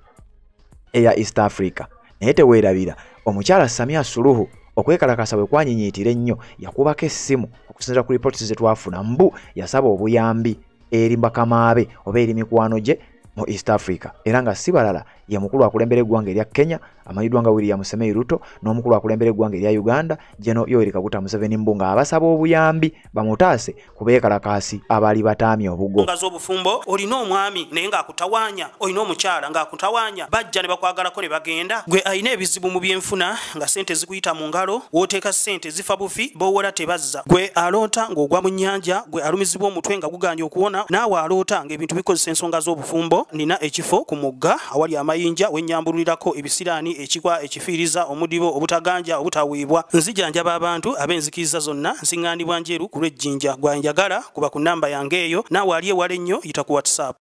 eya East Africa. Naye teweerabira omukyala Samia Suluhu okwekalakasa bwe kwanyinyiitira ennyo yakubako essimu, okusinziira ku ripooti ze twafuna, mbu yasaba obuyambi eri bakamaabe oba eri mikwano gye mu East Africa, era nga si balala ye mukulu akulembera eggwanga erya Kenya amanyiddwa nga William Samoei Ruto n'omukulu akulembera eggwanga erya Uganda General Yoweri Kaguta Museveni, mbu ng'abasaba obuyambi bamutaase ku beekalakaasi abaali bataamye obugo. Nga z'obufumbo, olina omwami naye ng'akutawaanya, olina omukyala ng'akutawaanya, bajja ne bakwagalako ne bagenda. Gwe alina ebizibu mu byenfuna nga ssente zikuyita mu ngalo, w'oteeka ssente zifa bufi, b'owola tebazza. Gwe aloota ng'ogwa mu nnyanja, gwe alumizibwa omutwe nga guganye okuwona, naawe aloota ng'ebintu bikozesa ensonga z'obufumbo, nina ekifo ku mugga awali amayinja wennyambululirako ebisiraani, ekikwa, ekifiiriza, omudibo, obutaganja, obutaweebwa. Nzijanjaba abantu ab'enzikiriza zonna, nsiŋŋaanibwa Njeru ku lw'Ejjinja. Gwanjagala kuba ku nnamba yange eyo, naawe ali ewala ennyo yita ku WhatsApp.